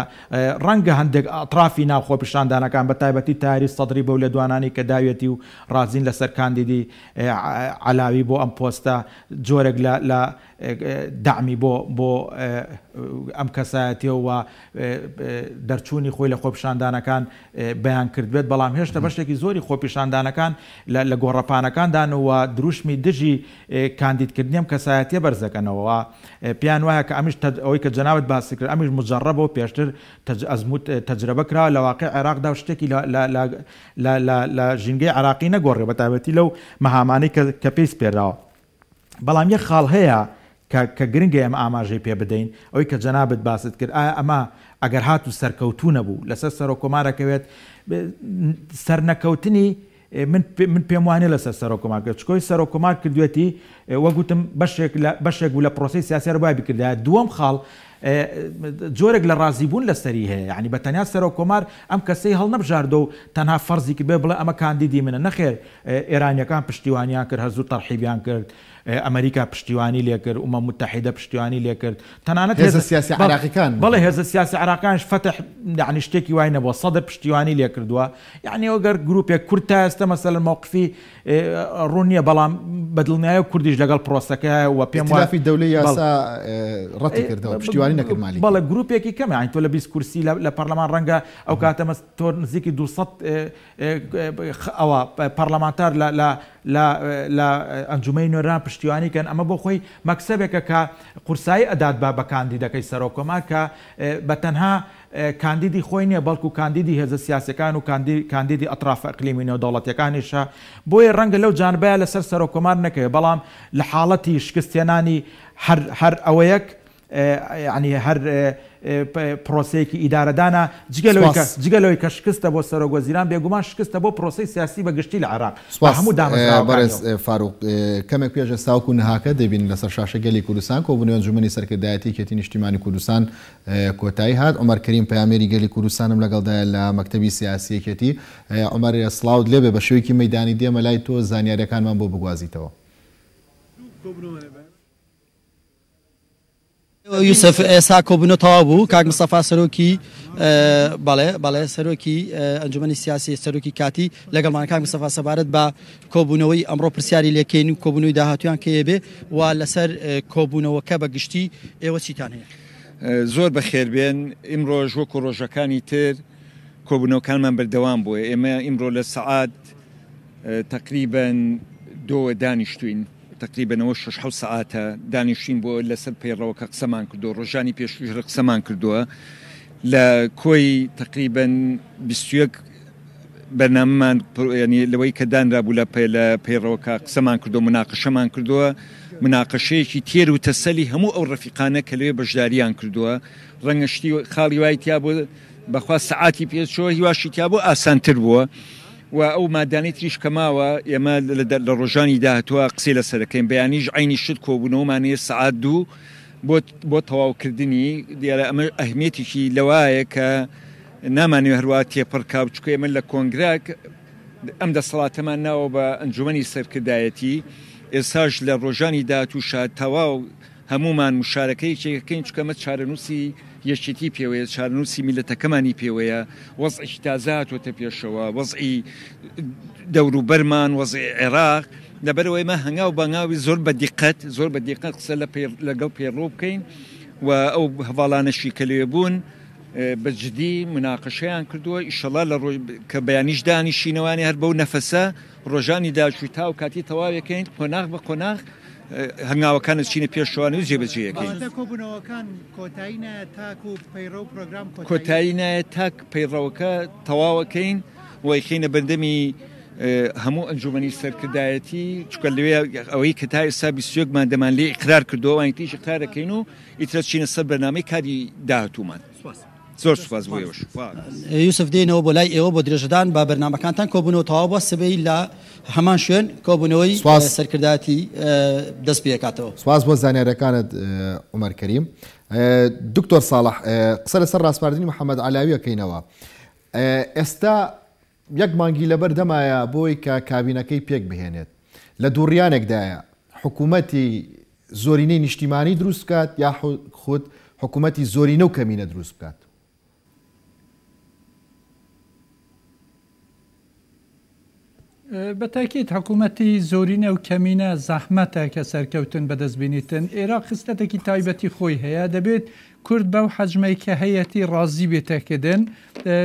Speaker 2: ڕەنگە هەندێک ئەترافی ناو خۆپیشاندانەکان بە تایبەتی تاری سەدری بەو لێدوانانەی کە داویەتی و ڕازین لەسەر کاندیدی عەلاوی بۆ ئەم پۆستە جۆرێک لە لە دەعمی بۆ بۆ ئەم کەسایەتیە و دەرچوونی خۆی لە خۆپیشاندانەکان بەیان کردبێت، بەڵام هێشتا بەشێکی زۆری خۆپیشاندانەکان لە گۆڕەپانەکاندان و دروشمی دژی کاندیدکردنی ئەم کەسایەتیە بەرزدەکەنەوە و پێیان وایە کە ئەمیش ئەوەی کە جەنابت باست کرد ئەمیش موجەڕەبە و پێشتر ئەزموون تەجرەبە کراوە لە واقیع عێراقدا و شتێکی لە ژینگەی عێراقی نەگۆڕیوە بەتایبەتی لەو مەهامانەی کە پێی سپێراوە. بەڵام یەک خاڵ هەیە کە کە گرنگە ئێمە ئاماژەی پێ بدەین، ئەوەی کە جەنابت باست کرد، ئایا ئەمە ئەگەر هاتوو سەرکەوتوو نەبوو لەسەر سەرۆککۆمار ئەکەوێت؟ سەرنەکەوتنی من من پێم وانیە لەسەر سەرۆککۆمار بکەوێت، چونکە ئەوەی سەرۆککۆمار کردوێتی وەک وتم بەشێک لە بەشێک بوو لە پرۆسەی سیاسی هەر وای بکردایە. دووەم خاڵ جۆرێک لە ڕازیبوون لەسەری هەیە، یانی بە تەنیا سەرۆککۆمار ئەم کەسەی هەڵنەبژاردووە و تەنها فەرزی کردبێ بڵێ ئەمە کاندیدی منە، نەخێر ئێرانیەکان پشتیوانیان کرد، هەر زوو تەرحیبیان کرد، ئەمەریکا پشتیوانی لێکرد، ئومەم موتەحیدە پشتیوانی لێکرد، تەنانەت
Speaker 1: هێزە سیاسیە عێراقیەکان.
Speaker 2: بەڵێ هێزە سیاسیە عێراقیەکانیش فەتح یەعنی شتێکی وای نەبووە، سەدر پشتیوانی لێکردووە، یەعنی ئەگەر گروپێک کورد تا ئێستا مەسەلەن مەوقفی ڕوون نییە، بەڵام بە دڵنیایەوە کوردیش لەگەڵ پرۆسەکەیە و پێم وایە
Speaker 1: ئیتلافی دەولەی یاسا ڕەتی کردەوە، پشتیوانی. پشتیوانی نەکرد مالیکی.
Speaker 2: بەڵێ گروپێکی کەمە یانی تۆ لە 20 کورسی لە پەرلەمان ڕەنگە ئەو کاتە مەس تۆ نزیکی 200 ئەوە پەرلەمانتار لە لە لە لە ئەنجومەنی نوێنەران پشتیوانی کەن ئەمە بۆ خۆی مەکسەبێکە کە قورسایی ئەدات بە بە کاندیدەکەی سەرۆک کۆمار کە بە تەنها کاندیدی خۆی نیە بەڵکو کاندیدی هێزە سیاسیەکان و کاندیدی ئەترافە ئیقلیمی نێودەوڵەتیەکانیشە بۆیە ڕەنگە لەو جانبەیە لەسەر سەرۆک کۆمار نەکەوێت بەڵام لە حاڵەتی شکستهێنانی هەر هەر ئەوەیەک یانی هەر پرۆسەیەکی ئیدارەدانە جگە لەوەی کە
Speaker 1: سپاس.
Speaker 2: جگە لەوەی کە شکستە بۆ سەرۆک وەزیران بێگومان شکستە بۆ پرۆسەی سیاسی بە گشتی لە عێراق بە
Speaker 1: سپاس
Speaker 2: هەموو
Speaker 1: بەڕێز
Speaker 2: دامەزراوەکانیەوە.
Speaker 1: فاروق کەمێک پێش ئێستا وەکو نهاکە دەبینین لەسەر شاشە گەلی کوردستان کۆبوونەوەی ئەنجومەنی سەرکردایەتی یەکێتی نیشتیمانی کوردستان کۆتایی هات. عومەر کەریم پەیامنێری گەلی کوردستانم لەگەڵدایە لە مەکتەبی سیاسی یەکێتی. عومەر سڵاوت لێبێ بە شێوەیەکی مەیدانی دێمە لای تۆ زانیاریەکانمان بۆ بگوازیتەوە.
Speaker 5: یوسف ئێستا کۆبوونەوە تەواو بوو کاک مستەفا سەرۆکی بەڵێ بەڵێ سەرۆکی ئەنجومەنی سیاسی سەرۆکی کاتی لەگەڵمان کاک مستەفا سەبارەت بە کۆبوونەوەی ئەمڕۆ پرسیاری لێکەین و کۆبوونەوەی داهاتویان کەیە بێ و لەسەر کۆبوونەوەکە بە گشتی ئێوە چیتان هەیە؟
Speaker 6: زۆر بەخێربێن ئیمڕۆش وەکو ڕۆژەکانی تر کۆبوونەوەکانمان بەردەوام بووە ئێمە ئیمڕۆ لە سەعات تەقریبەن دۆوە دانیشتوین تەقریبەن ئەوە شەش حەوت سەعاتە دانیشتوین بۆ لەسەر پەیڕەوەکە قسەمان کردووە ڕۆژانی پێشووش هەر قسەمان کردووە لە کۆی تەقریبەن 21 بەرنامەمان یانی لەوەی کە دانرابوو لە لە پەیڕەوەکە قسەمان کردووە مناقەشەمان کردووە مناقەشەیەکی تێر و تەسەلی هەموو ئەو ڕەفیقانە کە لەوێ بەشداریان کردووە ڕەنگە شتی خاڵی وای تیا بوو بەخوا سەعاتی پێچووە هیواشی تیا بوو ئاسانتر بووە و ئەو مادانەی تریش کە ماوە ئێمە لە ڕۆژانی داهاتووە قسەی لەسەرەکەین بەیانیش عەینی شت کۆبوونەوەمان هەیە سەعات دوو بۆ بۆ تەواوکردنی دیارە ئەمە ئەهمیەتێکی لەوایە کە نامانەوێ هەروا تێپەڕ کا چونکە ئێمە لە کۆنگرە ئەم دەسەڵاتەمان ناوە بە ئەنجومەنی سەرکردایەتی ئێستاش لە ڕۆژانی داهاتووشا تەواو هەموومان مشارەکە یەکێکەکەین چونکە ئەمە چارەنووسی یەکێتی پێوەیە چارەنووسی میللەتەکەمانی پێوەیە وەزعێکی تازە هاتووەتە پێشەوە وەزعی دەوروبەرمان وەزعی عێراق لەبەرئەوە ئێمە هەنگاو بە هەنگاوی زۆر بە دیقەت زۆر بە دیقەت قسە لە لەگەڵ پەیڕەو بکەین و ئەو هەڤاڵانەشی کە لەوێ بوون بە جدی مناقەشەیان کردووە ئیشەڵا لە ڕۆژ کە بەیانیش دانیشینەوانی هەر بەو نەفەسە ڕۆژانی داچوو تا و کاتی تەواوێکەین قۆناغ بە قۆناغ هەنگاوەکان چینە پێشوان و جێبەجێیەکەین.
Speaker 7: واتە کۆبوونەوەکان کۆتایی نایەت تاکو پەیڕەو پرۆگرام کۆتایی
Speaker 6: کۆتایی نایەت تاک پەیڕەوەکە تەواوەکەین و ئەیخەینە بەردەمی هەموو ئەنجومەنی سەرکردایەتی چونکە لەوێ ئەوەی کە تا ئێستا 21 مادەمان لێ ئیقرار کردووە ئەوانی تریش ئیقرار دەکەین و ئیتر چینە سەر بەرنامەی کاری داهاتوومان. زۆر سوپاس بۆ ئێوەش.
Speaker 5: یوسف دێینەوە بۆ لای ئێوە بۆ درێژەدان بە بەرنامەکانتان کۆبوونەوە تەواو بووە سبەی لە هەمان شوێن کۆبوونەوەی
Speaker 1: سوپاس.
Speaker 5: سەرکردایەتی دەست پێکاتەوە.
Speaker 1: سوپاس بۆ زانیاریەکانت عومەر کەریم. دکتۆر ساڵح قسە لەسەر ڕاسپاردنی محەمەد عەلاوی ئەکەینەوە ئێستا یەک مانگی لەبەر دەمایە بۆی کە کابینەکەی پێک بهێنێت لە دووڕیانێکدایە حکوومەتی زۆرینەی نیشتیمانی دروست بکات یاخود حکوومەتی زۆرینە و کەمینە دروست بکات؟
Speaker 3: بە تاکید حکوومەتی زۆرینە و کەمینە زەحمەتە کە سەرکەوتن بەدەست بینیتن. ئێراق خسلەتێکی تایبەتی خۆی هەیە، دەبێت کورد بەو حەجمەی کە هەیەتی ڕازی بێتە کردن،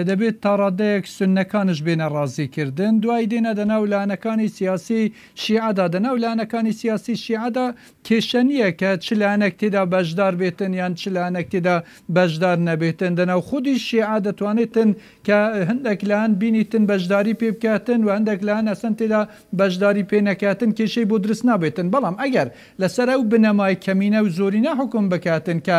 Speaker 3: دەبێت تاڕادەیەک سوننەکانش بێنە ڕازی کردن، دوای دێنە دەناو لایەنەکانی سیاسی شیعەدا، دەناو لایەنەکانی سیاسی شیعەدا کێشە نییە کە چ لایەنێک تێدا بەشدار بێتن یان چ لایەنێک تێدا بەشدار نەبێتن، دەناو خودی شیعە دەتوانێتن کە هەندێک لایەن بینیتن بەشداری پێ بکاتن و هەندێک لایەن ئەسەن تێدا بەشداری پێ نەکاتن کێشەی بۆ درست نابێتن، بەڵام ئەگەر لەسەر ئەو بنەمای کەمینە و زۆرینە حوکم بکاتن کە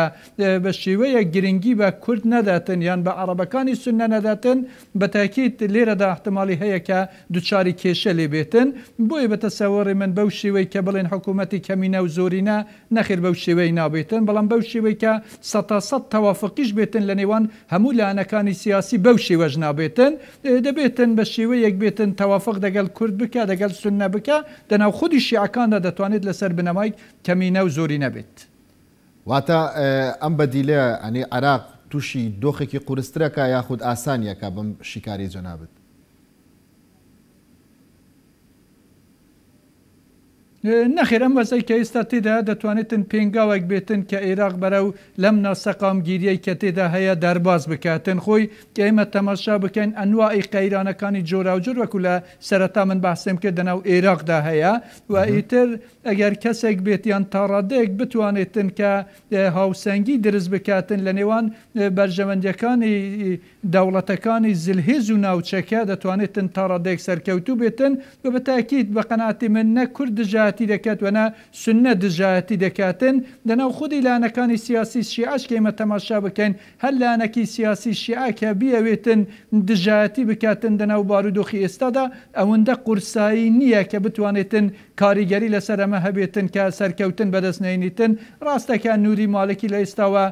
Speaker 3: بە شێوەیەک گرنگی بە کورد نەداتن یان بە عەڕەبەکانی سوننە نەداتن بە تاکید لێرەدا ئیحتماڵی هەیە کە دوچاری کێشە لێ بێتن بۆیە بە تەسەوەڕی من بەو شێوەی کە بڵێن حکوومەتی کەمینە و زۆرینە نەخێر بەو شێوەی نابێتن بەڵام بەو شێوەی کە سەتا سەت تەوافقیش بێتن لە نێوان هەموو لایەنەکانی سیاسی بەو شێوەش نابێتن دەبێتن بە شێوەیەک بێتن تەوافق دەگەڵ کورد بکا دەگەڵ سوننە بکا دەناو خودی شیعەکاندا دەتوانێت لەسەر بنەمای کەمینە و زۆرینە بێت.
Speaker 1: واتە ئەم بەدیلە یانی عێراق تووشی دۆخێکی قورسترەکا یاخود ئاسانیەکا بەم شیکاریەی جەنابت؟
Speaker 3: نەخێر ئەم وەزعەی کە ئێستا تێدایە دەتوانێتن پێنگاوێک بێتن کە ئێراق بەرەو لەم ناسەقامگیریەی کە تێدا هەیە دەرباز بکاتن خۆی کە ئێمە تەماشا بکەین ئەنواعی قەیرانەکانی جۆراوجۆر وەکو لە سەرەتا من بەحسم کرد دەناو ئێراقدا هەیە و ئیتر ئەگەر کەسێک بێت یان تاڕادەیەک بتوانێتن کە هاوسەنگی درست بکاتن لە نێوان بەرژەوەندیەکانی دەوڵەتەکانی زلهێز و ناوچەکە دەتوانێتن تا ڕادەیەک سەرکەوتوو بێتن و بە تاکید بە قەناعەتی من نە کورد دژایەتی دەکات و نە سوننە دژایەتی دەکاتن لەناو خودی لایەنەکانی سیاسی شیعەش کە ئێمە تەماشا بکەین هەر لایەنەکی سیاسی شیعە کە بیەوێتن دژایەتی بکاتن لەناو بارودۆخی ئێستادا ئەوەندە قورسایی نییە کە بتوانێتن کاریگەری لەسەر ئەمە هەبێتن کە سەرکەوتن بەدەست نەینیتن ڕاستە کە نوری مالکی لە ئێستاوە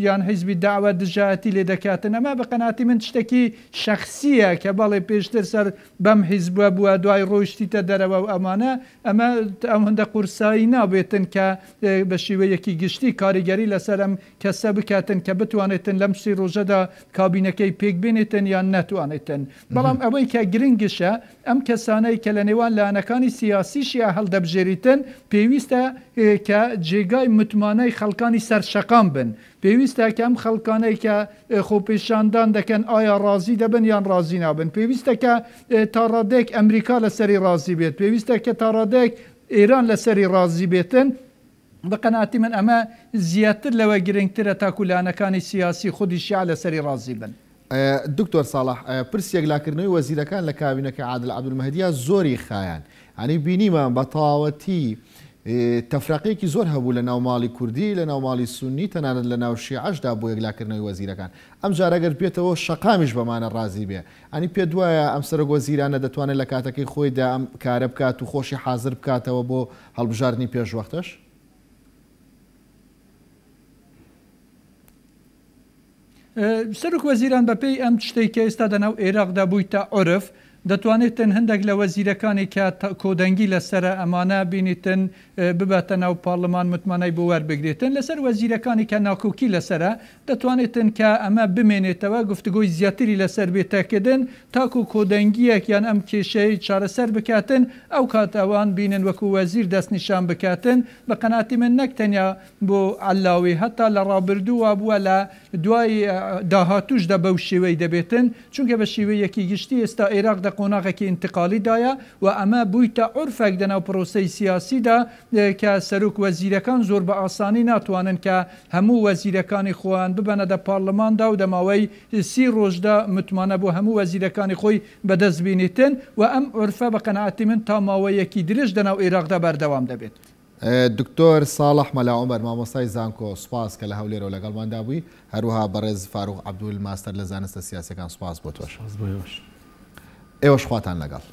Speaker 3: یان حیزبی دەعوە دژایەتی لێ دەکاتن ئەمە بە قەناعەتی من شتەکی شەخسیە کە بەڵێ پێشتر سەر بەم حیزبە بووە دوای ڕۆیشتیتە دەرەوە و ئەمانە ئەمە ئەوەندە قورسایی نابێتن کە بە شێوەیەکی گشتی کاریگەری لەسەر ئەم کەسە بکاتن کە بتوانێتن لەم سی ڕۆژەدا کابینەکەی پێک بێنێتن یان نەتوانێتن بەڵام ئەوەی کە گرنگشە ئەم کەسانەی کە لە نێوان لایەنەکانی سیاسی شیعە هەڵدەبژێریتن پێویستە کە جێگای متمانەی خەڵکانی سەر شەقام بن. پێویستە کە ئەم خەڵکانەی کە خۆپیشاندان دەکەن ئایا ڕازی دەبن یان ڕازی نابن. پێویستە کە تا ڕادەیەک ئەمریکا لەسەری ڕازی بێت. پێویستە کە تا ڕادەیەک ئێران لەسەری ڕازی بێتن. بە قەناعەتی من ئەمە زیاتر لەوە گرنگترە تاکو لایەنەکانی سیاسی خودی شیعە لەسەری ڕازی بن.
Speaker 1: دکتۆر ساڵح، پرسی یەکلاکردنەوەی وەزیرەکان لە کابینەکەی عادل عەبدولمەهدیا زۆری خایاند. یانی بینیمان بە تەواوەتی تەفرەقەیەکی زۆر هەبوو لە ناو ماڵی کوردی، لە ناو ماڵی سوننی، تەنانەت لە ناو شیعەشدا بۆ یەکلاکردنەوەی وەزیرەکان. ئەمجارە گەر بێتەوە شەقامیش بەمانە ڕازی بێ. یانی پێت وایە ئەم سەرۆک وەزیرانە دەتوانێت لە کاتەکەی خۆیدا ئەم کارە بکات و خۆشی حازر بکاتەوە بۆ هەڵبژاردنی پێشوەختەش؟
Speaker 3: سەرۆک وەزیران بەپێی ئەم شتەی کە ئێستا دەناو ئێراقدا بوویتە عورف دەتوانێتن هەندێک لە وەزیرەکانی کە کۆدەنگی لەسەرە ئەمانە بینیتن بباتە ناو پارلمان متمانەی بۆ وەربگرێتن لەسەر وەزیرەکانی کە ناکۆکی لەسەرە دەتوانێتن کە ئەمە بمێنێتەوە گفتگۆی زیاتری لەسەر بێتەکردن تاکو کۆدەنگیەک یان ئەم کێشەیەی چارەسەر بکاتن ئەو کات ئەوان بینن وەکو وەزیر دەستنیشان بکاتن بە قەناعەتی من نەک تەنیا بۆ عەلاوی هەتا لە ڕابردوو وابووە لە دوای داهاتووشدا بەو شێوەی دەبێتن چونکە بە شێوەیەکی گشتی ئێستا ئێراق دە قۆناغێکی ئینتقالی دایە و ئەمە بوویتە عورفێک دەناو پرۆسەی سیاسیدا کە سەرۆک وەزیرەکان زۆر بە ئاسانی ناتوانن کە هەموو وەزیرەکانی خۆیان ببەنە دە پارلماندا و دە ماوەی سی ڕۆژدا متمانە بۆ هەموو وەزیرەکانی خۆی بەدەست بینیتن و ئەم عورفە بە قەناعەتی من تا ماوەیەکی درێژ دەناو ئێراقدا بەردەوام دەبێت.
Speaker 1: دکتۆر ساڵح مەلا عومەر مامۆستای زانکۆ سوپاس کە لە هەولێرەوە لەگەڵماندا بووی، هەروەها بەڕێز فاروق عەبدول ماستەر لە زانستە سیاسیەکان سوپاس بۆ تۆش.
Speaker 2: سوپاس بۆ ئێوەش.
Speaker 1: ئێوەش خواتان لەگەڵ.